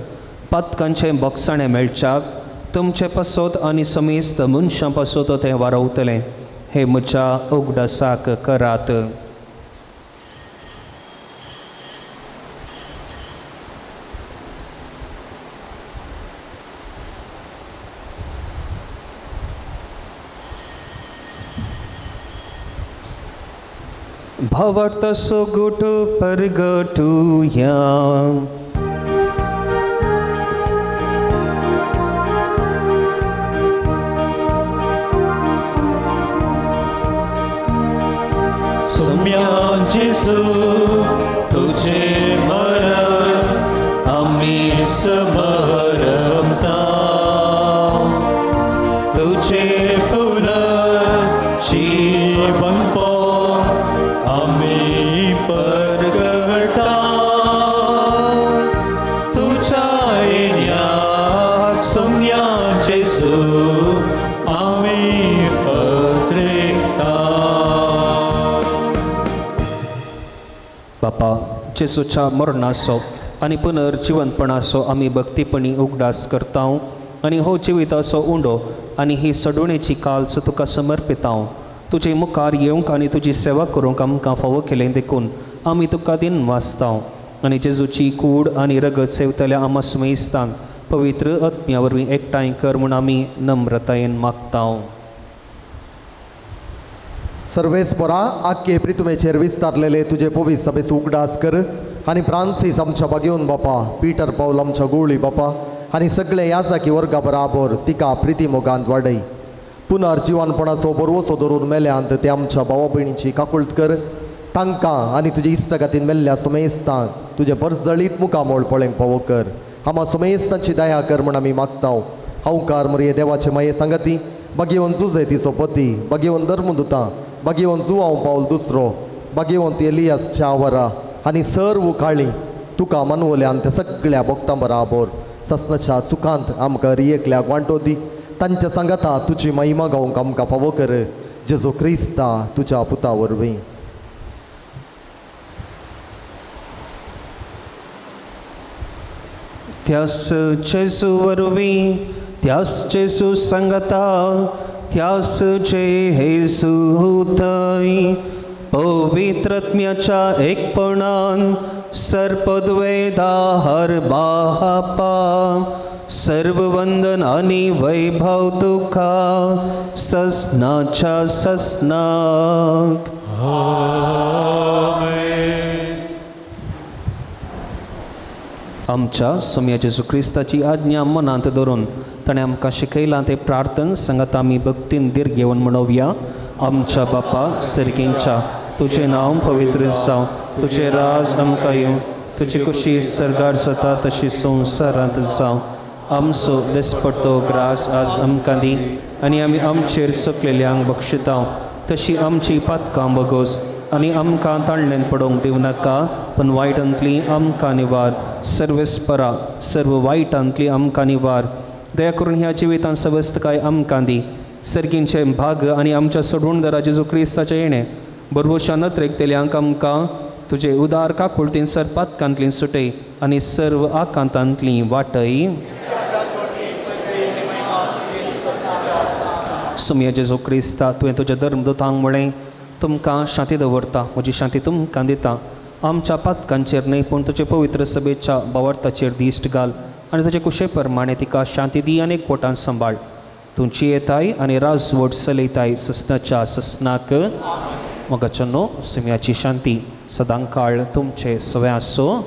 पातकांचें बोगसाणें मेळच्याक तुमचे पासत आनी समेस्त मनशां पासत तें वारवतलें हें म्हज्या उगडासाक करात. भावार्थ सोगोट परगटुया. सुम्या जेसू तुझे मरण आमी समरमता तुझे पुनर्जीवनपण आमी परगटा तुझ्या येण्याक सुम्या जेसू आमी पत्रेता. बापा जेजूच्या मरणाचो आनी पुनर्जिवनपणाचो आमी भक्तीपणी उगडास करता आनी हो जिविताचो उंडो आनी ही सडवणेची काल्स तुका समर्पिता. तुजे मुखार येवंक आनी तुजी सेवा करूंक आमकां फावो केलें देखून आमी तुका दिनवासता आनी जेजूची कूड आनी रगत सेवतल्या आमा सुमेस्तांक पवित्र आत्म्या वरवीं एकठांय कर म्हूण आमी नम्रतायेन मागता. सर्वेस्परा आख्खे प्रितुमेचेर विस्तारलेले तुजे पवित्र सभेचो उगडास कर आनी फ्रांसीस आमच्या बागेवन बापा पीटर पावल आमच्या गोळी बापा आनी सगळे याजाकी वर्गा बराबर तिका प्रिती मोगांत वाडय. पुनर्जिवनपणाचो बरवसो धरून मेल्यांत ते आमच्या भावा भयणीची काकुळट कर तांकां आनी तुजे इश्टागतीन मेल्ल्या सुमेस्तांक तुजें परजळीत मुखामोळ पळोवंक पावो कर. आमा सुमेस्तांची दया कर म्हूण आमी मागता. हांवकार मरये देवाचे माये सांगती बागेवन जुजे तिचो पती बागेवन धर्मदुतां बागेवन जुवांव पावल दुसरो बागेवन एलियास चावरा आनी सर्व काळी तुका मनवल्यान त्या सगळ्या भक्तां बराबर ससनाच्या सुखांत आमकां रियेकल्याक वांटो दी. तांच्या सांगाता तुजी महिमा गावंक आमकां फावो कर, जेजू क्रिस्ता तुज्या पुता वरवीं. त्यास जेजू वरवीं, त्यास जेजू सांगता, त्यास जेजू थंय पवित्रत्म्याच्या एकपणान सर्पद्वेदा हर बापा सर्व वंदन आनी वैभव तुका ससनाच्या ससनाक. आमच्या सोम्या जेजू क्रिस्ताची आज्ञा मनांत धरून ताणें आमकां शिकयलां तें प्रार्थन सांगात आमी भक्तीन धीर घेवन म्हणोवया. आमच्या बापा सर्गींच्या, तुजें नांव पवित्र जावं, तुजें राज आमकां येवं, तुजी कुशी सर्गार जाता तशी संवसारांत जावं. आमचो दिसपडतो ग्रास आज आमकां दी आनी आमी आमचेर सकलेल्यांक बक्षितांव तशी आमची पातकां बगोस आनी आमकां ताणल्यान पडोवंक दिवं नाका, पूण वायटांतली आमकां निवार. सर्वेस्परा सर्व वायटांतली आमकां निवार. दया करून ह्या जिवितांत सवस्तकाय आमकां दी. सर्गींचे भाग आनी आमच्या सोडवणदारा जेजू क्रिस्ताचें येणें बरवशा नत्रेक तेल्यांक आमकां तुजे उदार काकुळतीन सरपातकांतली सुटय आनी सर्व आकांतांतली वाटय. सुमया जेजू क्रिस्ता, तुवें तुज्या धर्मदूतांक म्हळें, तुमकां शांती दवरता, म्हजी शांती तुमकां दिता. आमच्या पातकांचेर न्हय पूण तुजे पवित्र सभेच्या भावार्थाचेर दिश्ट घाल आनी तुजे कुशे प्रमाणे तिका शांती दी आनी एकवटान सांबाळ. तूं जियेताय आनी राजवट चलयताय ससनाच्या ससनाक. मोगाचो न्हू सुम्याची शांती सदां काळ तुमचे सवे आसूं.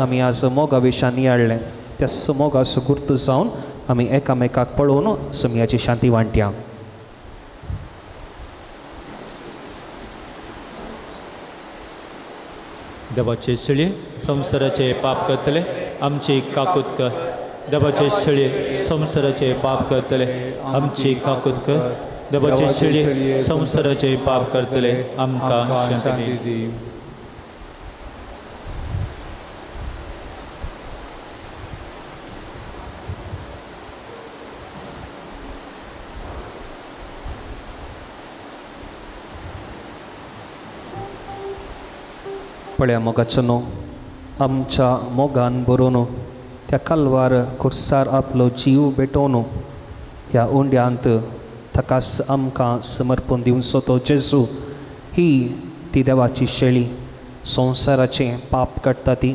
आमी आज मोगा विशान नियाळ्ळें, त्या मोगाचो गुर्तू जावन आमी एकामेकाक पळोवन सुम्याची शांती वांटया. देवाचे शेळये संवसाराचे पाप करतले आमची काकूत कर. देवाचे शेळये संवसाराचे पाप करतले आमची काकूत कर. देवाचे शेळये संवसाराचे पाप करतले आमकां शांती दी. पळया मोगाचो न्हू आमच्या मोगान बरोवन त्या कालवार खुर्सार आपलो जीव भेटोवन ह्या उंड्यांत ताकाच आमकां समर्पण दिवचो तो जेजू ही ती देवाची शेळी संवसाराचें पाप काडटा ती.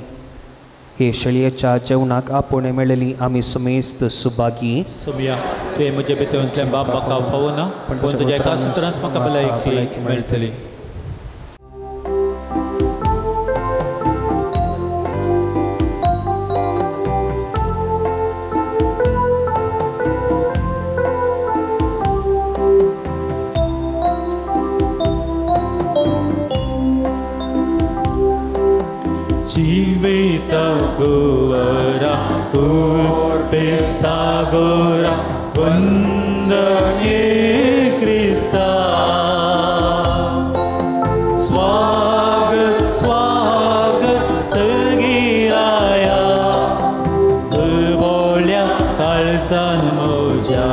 हे शेळयेच्या जेवणाक आपोवणें मेळ्ळेली आमी सुमेस्त सुभागी. सुमया तुवें म्हजे भितरतलें बाप म्हाका फावना, पूण तुज्या एका सुत्रांत म्हाका भलायकी मेळटली. Sagora वंदने क्रिस्ता. स्वागत स्वागत सर्गीराया दुर्बोल्या काळसान म्हज्या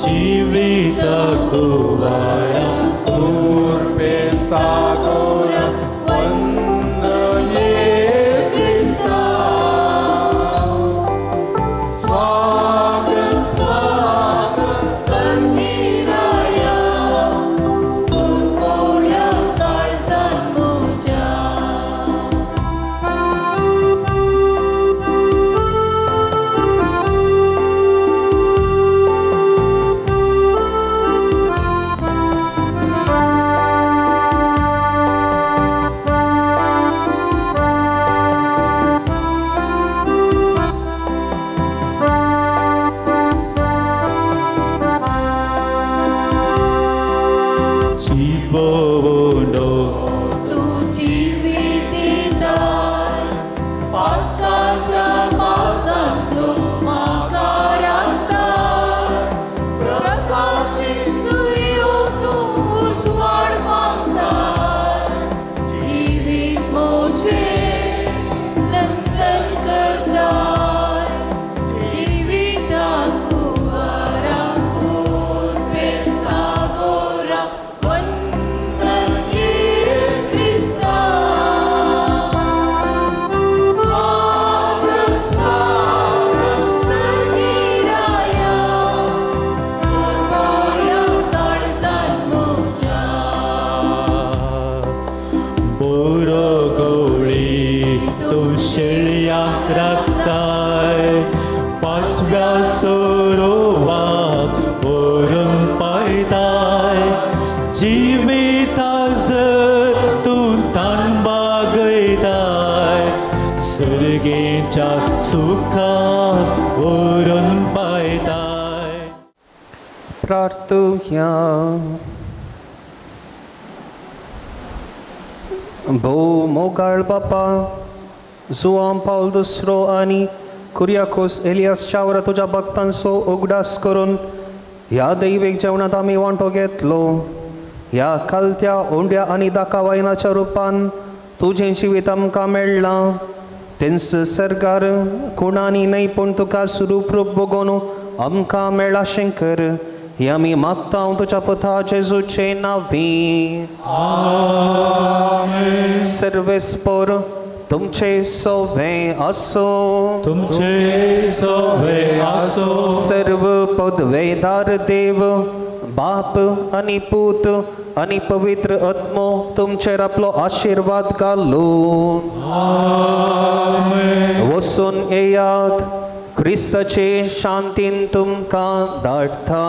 जिवीत कुवरा पूर्वे सागोरा वंदने क्रिस्ता. प्रार्थुया. भोव मोगाळ बापा, जुआं पावल दुसरो आनी कुरियाकोस एलियास चावरा तुज्या भक्तांचो उगडास करून ह्या दैवीक जेवणांत आमी वांटो घेतलो. ह्या खालत्या उंड्या आनी दाका वायनाच्या रुपान तुजें जिवीत आमकां मेळ्ळां. तेंच सरकार कोणांनी न्हय पूण तुका स्वरूप रूप बगोवन आमकां मेळ्ळा शंकर, हे आमी मागता तुज्या पुता जेजूचे नांवी. सर्वेस्पोर तुमचे सोवे आसो, तुमचे सोवे आसो. सर्व पदवेदार देव बाप आनी पूत आनी पवित्र आत्मो तुमचेर आपलो आशिर्वाद घालून वसून येयात. क्रिस्ताचे शांतीन तुमकां धाडटा.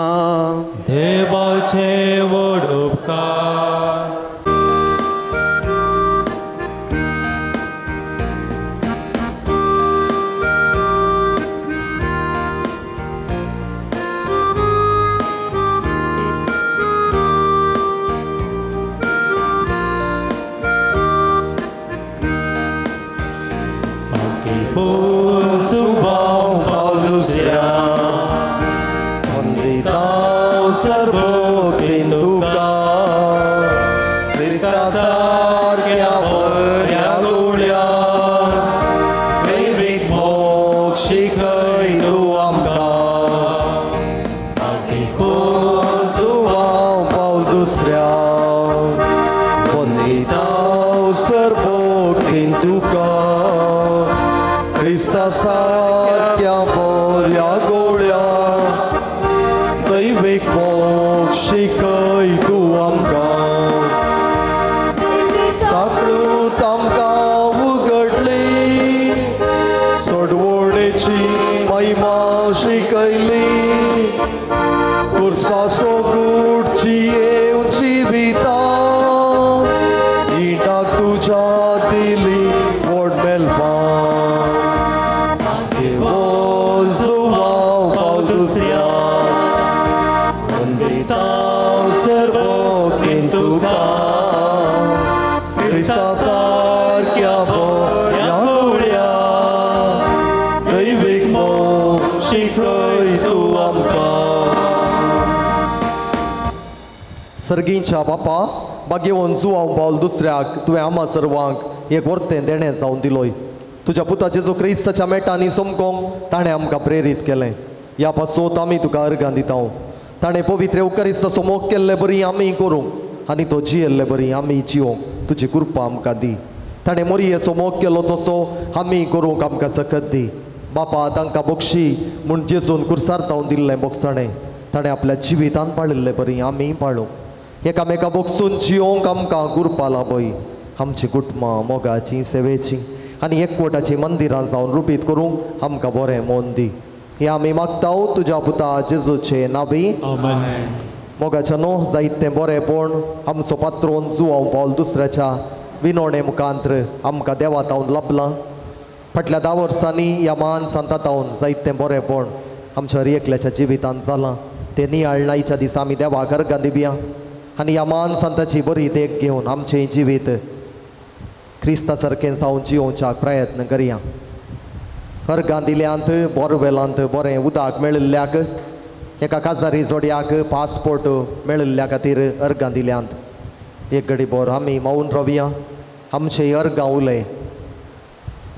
देवाचे व्हड उपकार. सर्गींच्या बापा, भाग्यवंत जुआंव पावल दुसऱ्याक तुवें आमा सर्वांक एक वर्तें देणें जावन दिलोय. तुज्या पुता जेजू क्रिस्ताच्या मेटांनी समकोंक ताणें आमकां प्रेरीत केलें. ह्या पासत आमी तुका अर्गां दिता. ताणें पवित्र येवकारिस्ताचो मोग केल्ले बरी आमी करूंक आनी तो जियेल्ले बरी आमी जिवोंक तुजी कृपा आमकां दी. ताणें मोरयेचो मोग केलो तसो आमी करूंक आमकां सकत दी. बापा, तांकां बक्षी म्हूण जेजून कुर्सार तावन दिल्लें बोगसाणें ताणें आपल्या जिवितान पाळिल्ले बरी आमी पाळूंक, एकामेका बोगसून जियोंक आमकां कृपा लाभय. आमची कुटुंबां मोगाची सेवेची आनी एकवटाची मंदिरां जावन रुपीत करूंक आमकां बरें मोन दी. हें आमी मागता तुज्या पुता जेजूचे नांवी. मोगाच्या न्हू जायतें बरेंपण आमचो पात्रोन जुआंव पावल दुसऱ्याच्या विनोणे मुखांत्र आमकां देवा तावन लाभलां. फाटल्या 10 वर्सांनी ह्या महान संता तावन जायतें बरेंपण आमच्या हर एकल्याच्या जिवितांत जालां. तें नियाळणाच्या दिसा आमी देवाक अर्गां दिवया आनी ह्या महान संताची बरी देख घेवन आमचें जिवीत क्रिस्ता सारकें जावन जियोवच्याक प्रयत्न करया. अर्गां दिल्यांत बोरवेलांत बरें उदक मेळिल्ल्याक, एका काजारी जोडयाक पासपोर्ट मेळिल्ल्या खातीर अर्गां दिल्यांत. एक घडी बोर आमी मौन रावया, आमचे अर्गां उलय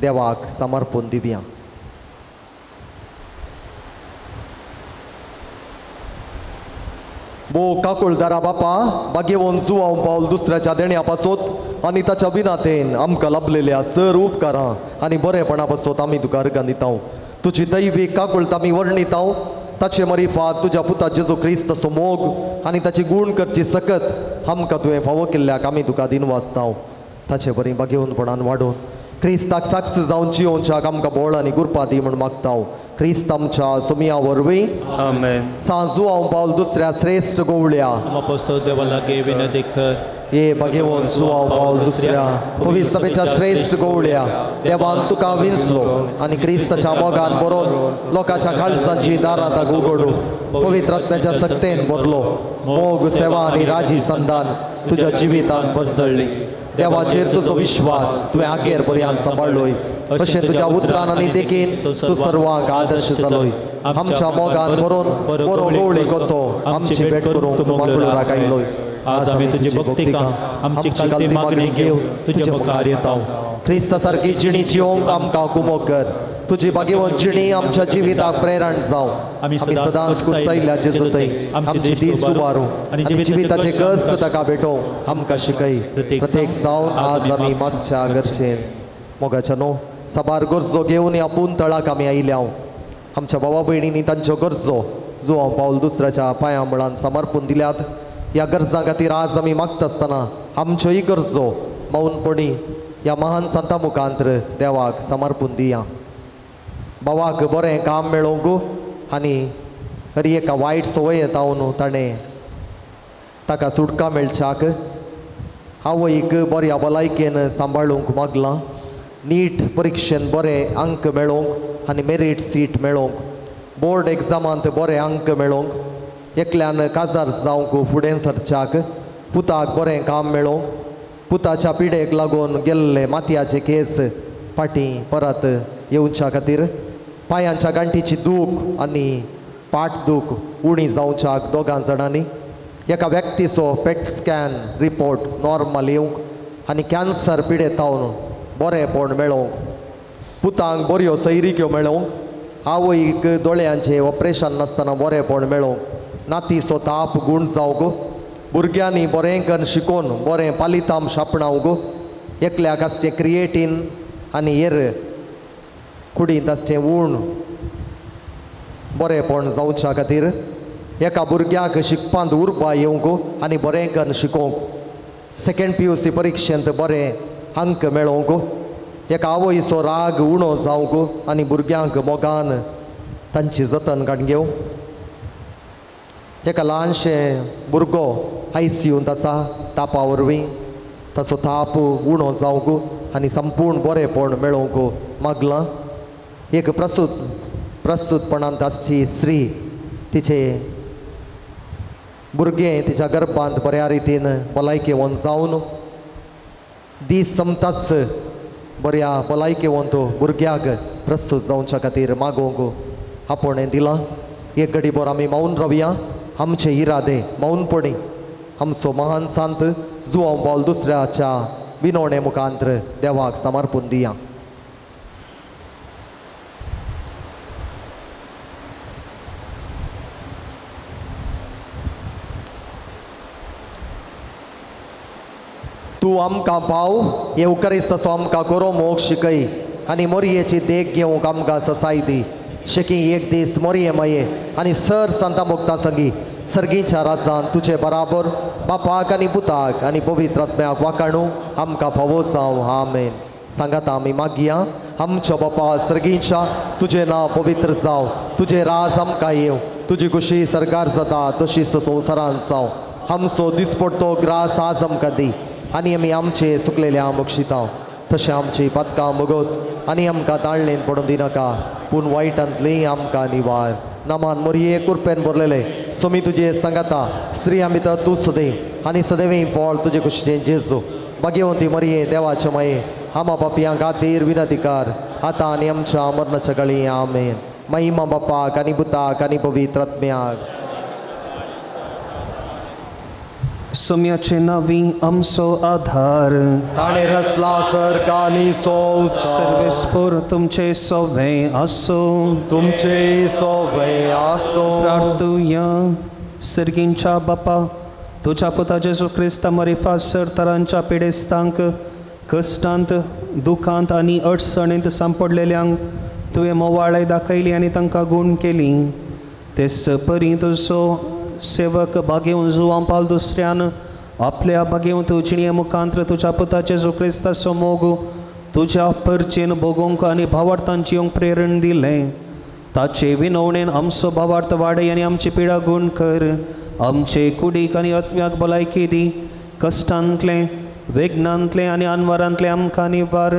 देवाक समर्पण दिवया. बो काकुळदारा बापा, भाग्यवंत जुआंव पावल दुसऱ्याच्या देण्या पासत आनी ताच्या विनातेन आमकां लाभलेल्या सर उपकारां आनी बरेपणा पासत आमी तुका अर्गां दिता. तुजी दैवी काकुळत आमी वर्णिता. ताचे मरिफात तुज्या पुता जेजू क्रिस्ताचो मोग आनी ताची गूण करची सकत आमकां तुवें फावो केल्ल्याक आमी तुका दिनवासता. ताचे बरी भाग्यवंतपणान वाडोवन क्रिस्ताक साक्ष जावन जियोवच्याक आमकां बोळ आनी गुरपा दी म्हूण मागता. क्रिस्त आमच्या सोमिया वरवीं. आमेन. सांजू हांव पावल दुसऱ्या श्रेश्ठ गोवळ्या हे भगेवन जुवांव पावल दुसऱ्या पवित्र सभेच्या श्रेश्ठ गवळ्या देवान तुका विंचलो आनी क्रिस्ताच्या मोगान बरोवन लोकांच्या काळजांची दारां ताका उगडू पवित्र आत्म्याच्या सक्तेन भरलो मोग सेवा आनी राजी संदान तुज्या जिवितान परजळ्ळी. देवाचेर तुजो विश्वास तुवें आगेर बऱ्यान सांबाळ्ळोय अशें तुज्या उतरान आनी देखीन तूं सर्वांक आदर्श जालोय. आमच्या मोगान बरोवन बरो गवळी कसो आमची भेट करूंक तूं मंगळूराक आयलोय. आज आमी तुजी भक्तिका आमची कालती मागणी घेवन तुजे मुखार येता. क्रिस्ता सारकी जिणी जिवंक आमकां कुमोक कर. तुजी भाग्यवंत जिणी आमच्या जिविताक प्रेरण जावं. आमी सदांच कुर्सायल्ल्या जेजू थंय आमची दीस उबारू आनी जिविताचे कश्ट ताका भेटोवंक आमकां शिकय. प्रत्येक जावन आज आमी मागच्या गरजेन मोगाच्या न्हू साबार गरजो घेवन ह्या पुंतळाक आमी आयल्या. आमच्या भावा भयणींनी तांच्यो गरजो जुवांव पावल दुसऱ्याच्या पांयां मुळान समर्पून दिल्यात. ह्या गरजां खातीर आज आमी मागता आसतना आमच्योय गरजो मौनपणी ह्या महान संता मुखांतर देवाक समर्पून दिया. भावाक बरें काम मेळोवंक आनी हर एका वायट संवय येता ताणें ताका सुटका मेळच्याक आवयक बऱ्या भलायकेन सांबाळूंक मागलां. नीट परिक्षेन बरे अंक मेळोवंक आनी मेरीट सीट मेळोवंक बोर्ड एग्जामांत बरे अंक मेळोवंक एकल्यान काजार जावंक फुडें सरच्याक पुताक बरें काम मेळोवंक पुताच्या पिडेक लागून गेल्ले मातयाचे केस फाटीं परत येवच्या खातीर पांयांच्या गांठीची दूख आनी पाट दूख उणी जावच्याक दोगां जाणांनी एका व्यक्तीचो पेट स्कॅन रिपोर्ट नॉर्मल येवंक आनी कॅन्सर पिडेतावन बरेंपण मेळोवंक पुतांक बऱ्यो सैरिक्यो मेळोवंक आवयक दोळ्यांचें ऑपरेशन नासतना बरेंपण मेळोवंक नातीचो ताप गूण जावंक भुरग्यांनी बरें करून शिकोवन बरें पालितांश आपणावंक एकल्याक आसचें क्रिएटीन आनी हेर कुडींत आसचें ऊण बरेंपण जावच्या खातीर एका भुरग्याक शिकपांत उर्बा येवंक आनी बरें करून शिकोवंक सेकेंड PUC परिक्षेंत बरें अंक मेळोवंक एका आवयचो राग उणो जावंक आनी भुरग्यांक मोगान तांची जतन काडून घेवंक एका ल्हानशें भुरगो ICUंत आसा तापा वरवीं ताचो ताप उणो जावंक आनी संपूर्ण बरेंपण मेळोवंक मागलां. एक प्रस्तुतपणांत आसची स्त्री तिचे भुरगें तिच्या गर्भांत बऱ्या रितीन भलायकेवंत जावन दीस सोमताच बऱ्या भलायकेवंत भुरग्याक प्रस्तूत जावच्या खातीर मागोवंक आपोवणें दिलां. एक घडीभर आमी मौन रावया. आमचे इरादे मौनपणी आमचो महान संत जुवांव पावल दुसऱ्याच्या विनवणे मुखांतर देवाक समर्पून दिया. तूं आमकां पाव येवकरीस आमकां करो मोग शिकय आनी मोरयेची देख घेवंक आमकां ससाय दी. शेकी एक दीस मोरये मये आनी सर संता मुक्ता संगी सर्गीच्या राजान तुजे बराबर बापाक आनी पुताक आनी पवित्र आत्म्याक वाकाणू आमकां फावो जावं. आमेन. सांगाता आमी मागया. आमच्या बापा सर्गीच्या तुजें नांव पवित्र जावं, तुजें राज आमकां येवं, तुजी खुशी सरकार जाता तशीच संवसारान जावं. आमचो दिसपडतो ग्रास आज आमकां दी आनी आमी आमचे सुकलेल्या बक्षिता तशें आमची पातकां बगोस आनी आमकां ताळणेन पडून दिनाका पूण वायटांतली आमकां निवार. नामान मोरये कुरपेन भरलेले सोमी तुजे सांगाता स्त्री भितर तूं सदैव आनी सदैव फळ तुजे कुशीचें जेजू. भाग्यवंती मरये देवाचे माये आमा पापयां खातीर विनंती कर आतां आनी आमच्या मरणाच्या काळी. आमेन. महिमा बापाक आनी पुताक आनी पवित्र आत्म्याक. सोम्याचे नावी आमचो आधार ताणें रचला सर्ग आनी संवसार. सर्वेस्पोर तुमचे सोवे आसूं तुमचे सोवे आसूं. प्रार्थुया. सर्गींच्या बापा तुज्या पुता जेजू क्रिस्ता मरिफा सर तरांच्या पिडेस्तांक कश्टांत दुखांत आनी अडचणींत सांपडलेल्यांक तुवें मोवाळाय दाखयली आनी तांकां गूण केली. तेच परी तुजो सेवक बागेवन जुवां पाल दुसऱ्यान आपल्या बागेवन जिणये मुखांत्र तुज्या पुता जेजू क्रिस्ताचो मोग तुज्या परचेन भोगोवंक आनी भावार्थान जिवंक प्रेरण दिलें. ताचे विनवणेन आमचो भावार्थ वाडय आनी आमची पिडा गूण कर. आमचे कुडीक आनी आत्म्याक भलायकी दी. कश्टांतलें वेगनांतलें आनी अनवरांतलें आमकां निवार.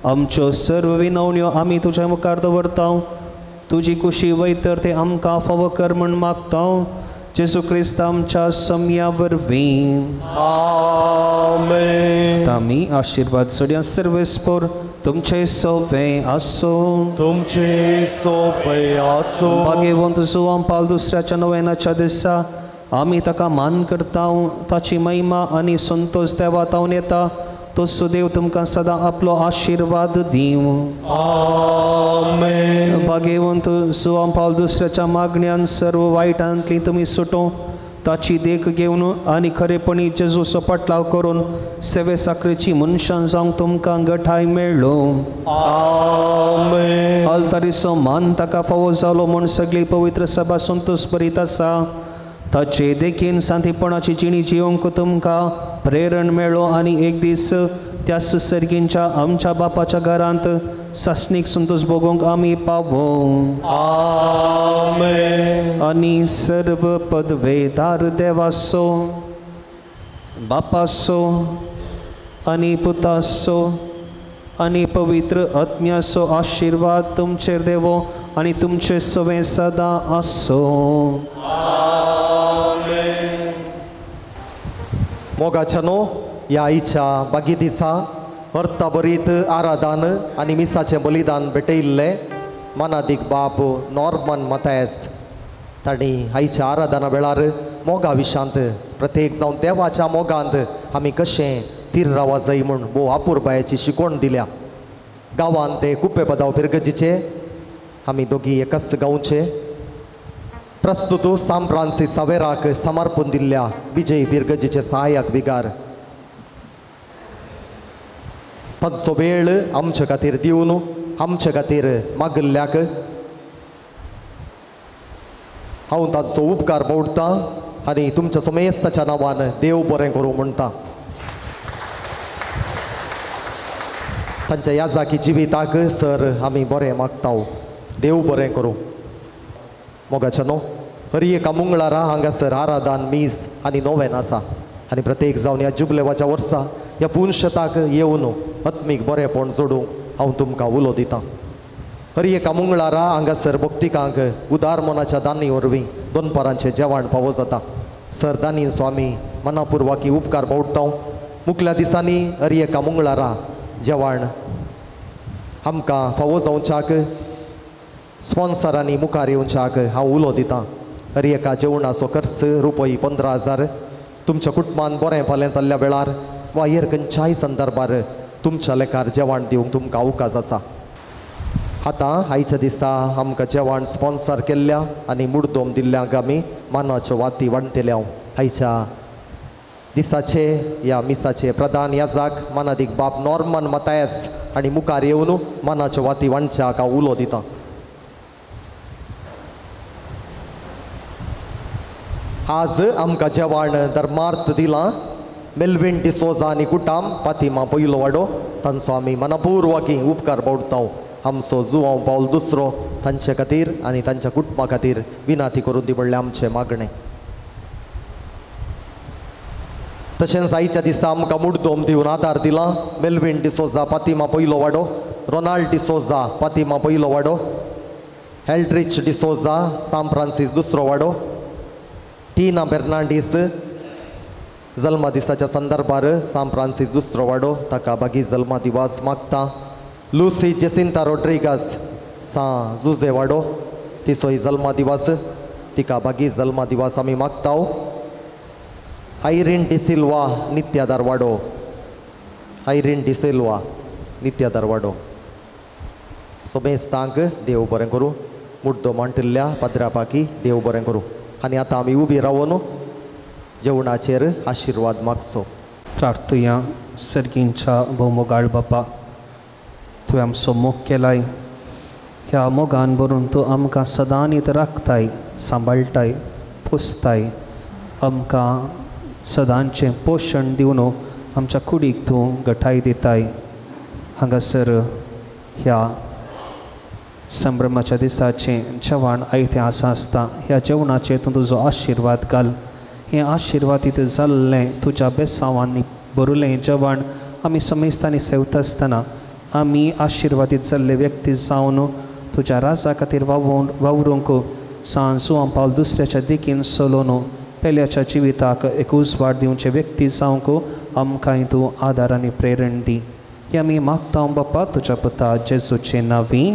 आमच्यो सर्व विनवण्यो आमी तुज्या मुखार दवरता. तुजी कुशी वयतर ते आमकां फावो कर म्हूण मागता. जेजू क्रिस्त आमच्या सम्या वरवीं आमेन. आमी आशिर्वाद सोडया. सर्वेस्पोर तुमचे सोवे आसूं. तुमचे सोपे आसूं. भाग्यवंत जुवान पावल दुसऱ्याच्या नोवेनाच्या दिसा आमी ताका मान करता. ताची महिमा आनी संतोश देवा तावन येता. तो सुदेव तुमकां सदां आपलो आशिर्वाद दिवं. आमेन. भाग्यवंत जुवान पावल दुसऱ्याच्या मागण्यान सर्व वायटांतली तुमी सुटो. ताची देख घेवन आनी खरेपणी जेजूचो पाटलाव करून सेवे साकरेची मनशां जावंक तुमकां गठाय मेळ्ळो. आमेन. आल्तारीचो मान ताका फावो जालो म्हूण सगळी पवित्र सभा संतोश भरीत आसा. ताचे देखीन सांतीपणाची जिणी जिवंक तुमकां प्रेरण मेळ्ळो आनी एक दीस त्या सुसर्गींच्या आमच्या बापाच्या घरांत सासणीक संतोश भोगोवंक आमी पावो. आमेन. आनी सर्व पदवेदार देवासो बापासो आनी पुतासो आनी पवित्र आत्म्याचो आशिर्वाद तुमचेर देवो आनी तुमचे सवें सदां आसो. आमेन. मोगाच्या न्हू ह्या आईच्या बागी दिसा अर्थाभरीत आराधन आनी मिसाचें बलिदान भेटयिल्लें मनादीक बाप नॉर्मन मथायस तांणी आईच्या आराधना वेळार मोगा विशांत प्रत्येक जावन देवाच्या मोगांत आमी कशें तीर रावा जाय म्हूण भोव आपुरबायाची शिकवण दिल्या. गांवांत ते कुप्पे पदाव फिरगजीचे आमी दोगी एकाच गांवचे. प्रस्तुत सांत फ्रांसीस सावेराक समर्पण दिल्ल्या विजय बिरगजीचे सहायक विगार तांचो वेळ आमचे खातीर दिवन आमचे खातीर मागिल्ल्याक हांव तांचो उपकार बावडटा आनी तुमच्या समेस्ताच्या नांवान देव बरें करूं म्हणटा. तांच्या याजाकी जिविताक सर आमी बरें मागता. देव बरें करूं. मोगाच्या न्हू हर एका मंगळारा हांगासर आराधन मीस आनी नोवेन आसा आनी प्रत्येक जावन ह्या जुबलेवाच्या वर्सा ह्या पुनशताक येवन आत्मीक बरेंपण जोडूंक हांव तुमकां उलो दितां. हर एका मंगळारा हांगासर भक्तिकांक उदार मनाच्या दानी वरवीं दनपारांचें जेवण फावो जाता. सर दानींचो आमी मनापुर्वाकी उपकार बावडटा. मुखल्या दिसांनी हर एका मंगळारा जेवण आमकां फावो जावच्याक स्पॉन्सरांनी मुखार येवच्याक हांव उलो दितां. हर एका जेवणाचो खर्च रुपया 15,000. तुमच्या कुटुंबान बरें फाल्यां जाल्ल्या वेळार वा हेर खंयच्याय संदर्भार तुमच्या लेखार जेवण दिवंक तुमकां अवकाश आसा. आतां आयच्या दिसा आमकां जेवण स्पॉन्सर केल्ल्या आनी मुडदोम दिल्ल्यांक आमी मानाच्यो वाती वांटतले. आयच्या दिसाचे ह्या मिसाचे प्रधान याजाक मानादीक बाप नॉर्मन मतायस आनी मुखार येवन मानाच्यो वाती वांटच्याक हांव उलो दितां. आज आमकां जेवण धर्मार्थ दिलां मेल्विन डिसोजा आनी कुटाम पातिमा पयलो वाडो तांचो आमी मनापुर्वाकी उपकार बावडटा. आमचो जुवांव पावल दुसरो तांचे खातीर आनी तांच्या कुटुंबा खातीर विनाती करून दी म्हणल्यार आमचें मागणें. तशेंच आयच्या दिसा आमकां मुडदोम दिवन आदार दिला मेल्विन डिसोजा पातिमा पयलो वाडो, रोनाल्ड डिसोजा पातिमा पयलो वाडो, हेल्ड्रिच डिसोजा सांत फ्रांसीस दुसरो वाडो, टीना फेर्नांडीस जल्मा दिसाच्या संदर्भार सांत फ्रांसीस दुसरो वाडो ताका बागी जल्मा दिवस मागता. लुसी जेसिंता रोड्रिगास सां जुजे वाडो तिचोय जल्मा दिवस तिका बागी जल्मा दिवस आमी मागता. आयरीन डिसिल्वा नित्यादार वाडो, आयरीन डिसिल्वा नित्यादार वाडो. समेस्तांक देव बरें करूं. मुड्डो मांटिल्ल्या पाद्रापाकी देव बरें करूं. आनी आतां आमी उबी रावन जेवणाचेर आशिर्वाद मागचो. प्रार्थुया. सर्गींच्या भोवमोगाळ बापा, तुवें आमचो मोग केलाय. ह्या मोगान भरून तूं आमकां सदांच राखताय, सांबाळटाय, पोसताय. आमकां सदांचें पोशण दिवन आमच्या कुडीक तूं गठाय दिताय. हांगासर ह्या संभ्रमाच्या दिसाचें जेवण आयतें आसा आसता. ह्या जेवणाचेर तूं तुजो आशिर्वाद घाल. हें आशिर्वादीत जाल्लें तुज्या बेसांवांनी भरुलें जेवण आमी समेस्तांनी सेवता आसतना आमी आशिर्वादीत जाल्ले व्यक्ती जावन तुज्या राजा खातीर वावरूंक सांत जुवांव पावल दुसऱ्याच्या देखीन चलोवन पेल्याच्या जिविताक एक उजवाड दिवचे व्यक्ती जावंक आमकांय तूं आदार आनी प्रेरण दी. हे आमी मागता बापा तुज्या पुता जेजूचे नांवी.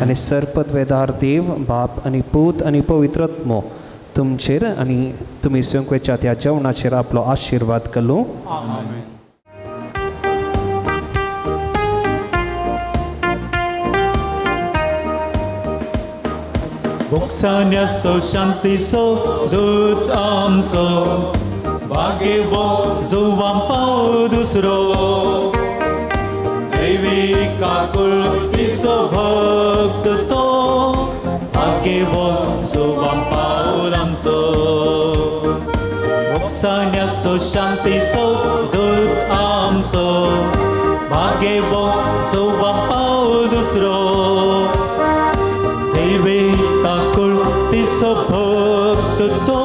आनी सरपदवेदार देव बाप आनी पूत आनी पवित्र आत्मो तुमचेर आनी तुमी सेवंक वयच्या त्या जेवणाचेर आपलो आशिर्वाद घालूं. भोगसाण्याचो शांतीचो दूत आमचो भागेवो जुवां पाव दुसरो देवी काकुळतीचो भक्त तो भागेवो जुवां पावल आमचो. भोगसाण्याचो शांतीचो दूत आमचो भागेवो जुवां पाव दुसरो देवी काकुळतीचो भक्त तो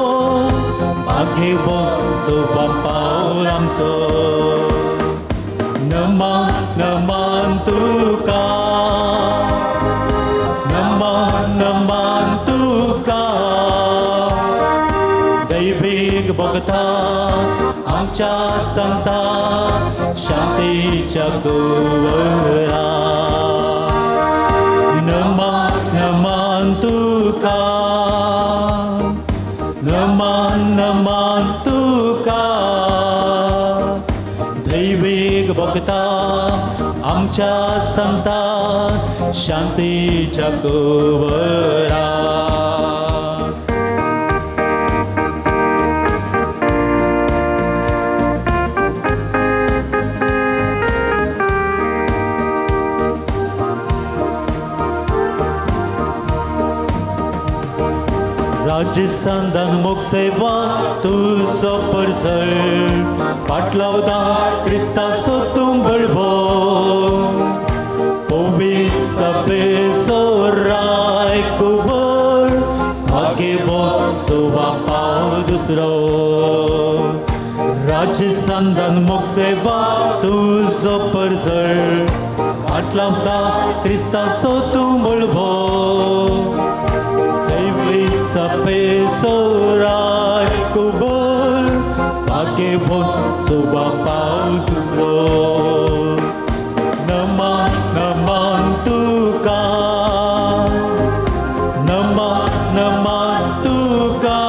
भागेवो जुवां पावल आमचो. नमा नमन तुका नमन नमन तुका दैवीक भक्ता आमच्या संता शांतीच्या कुंवरा. नमन नमन तुका नमन नमन तुका दैवीक भक्ता आमच्या संता शांतीच्या कुंवरा. राजस्थान मोग सेवा तुजो परजळ पाटलावदा क्रिस्ताचो तूं बळबो पवी सभेचो राय कुंवर भागेवो जुवां पाव दुसरो. राजस्थान मोग सेवा तुजो परजळ पाटलावदा क्रिस्ताचो तूं बळबो सभेचो राय कुंवर भागेवो जुवां पाव दुसरो. नमन नमन तुका नमन नमन तुका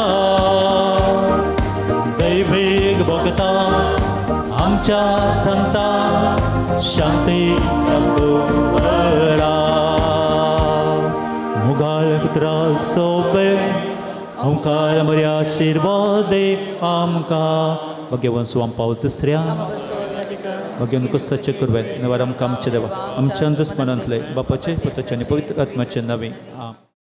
दैवीक भक्ता आमच्या संता शांतीच्या कुंवरा. मुगाळ पुत्रा सोबे ओंकार मर्या आशिर्वाद दे आमकां. भगवान सुवां पावल दुसऱ्या भगवान कुस्ताचे कुरवे निवार आमकां आमचे देवा आमच्या दुस्मनांतले बापाचे पुताचे आनी पवित्र आत्म्याचे नांवी. आमेन.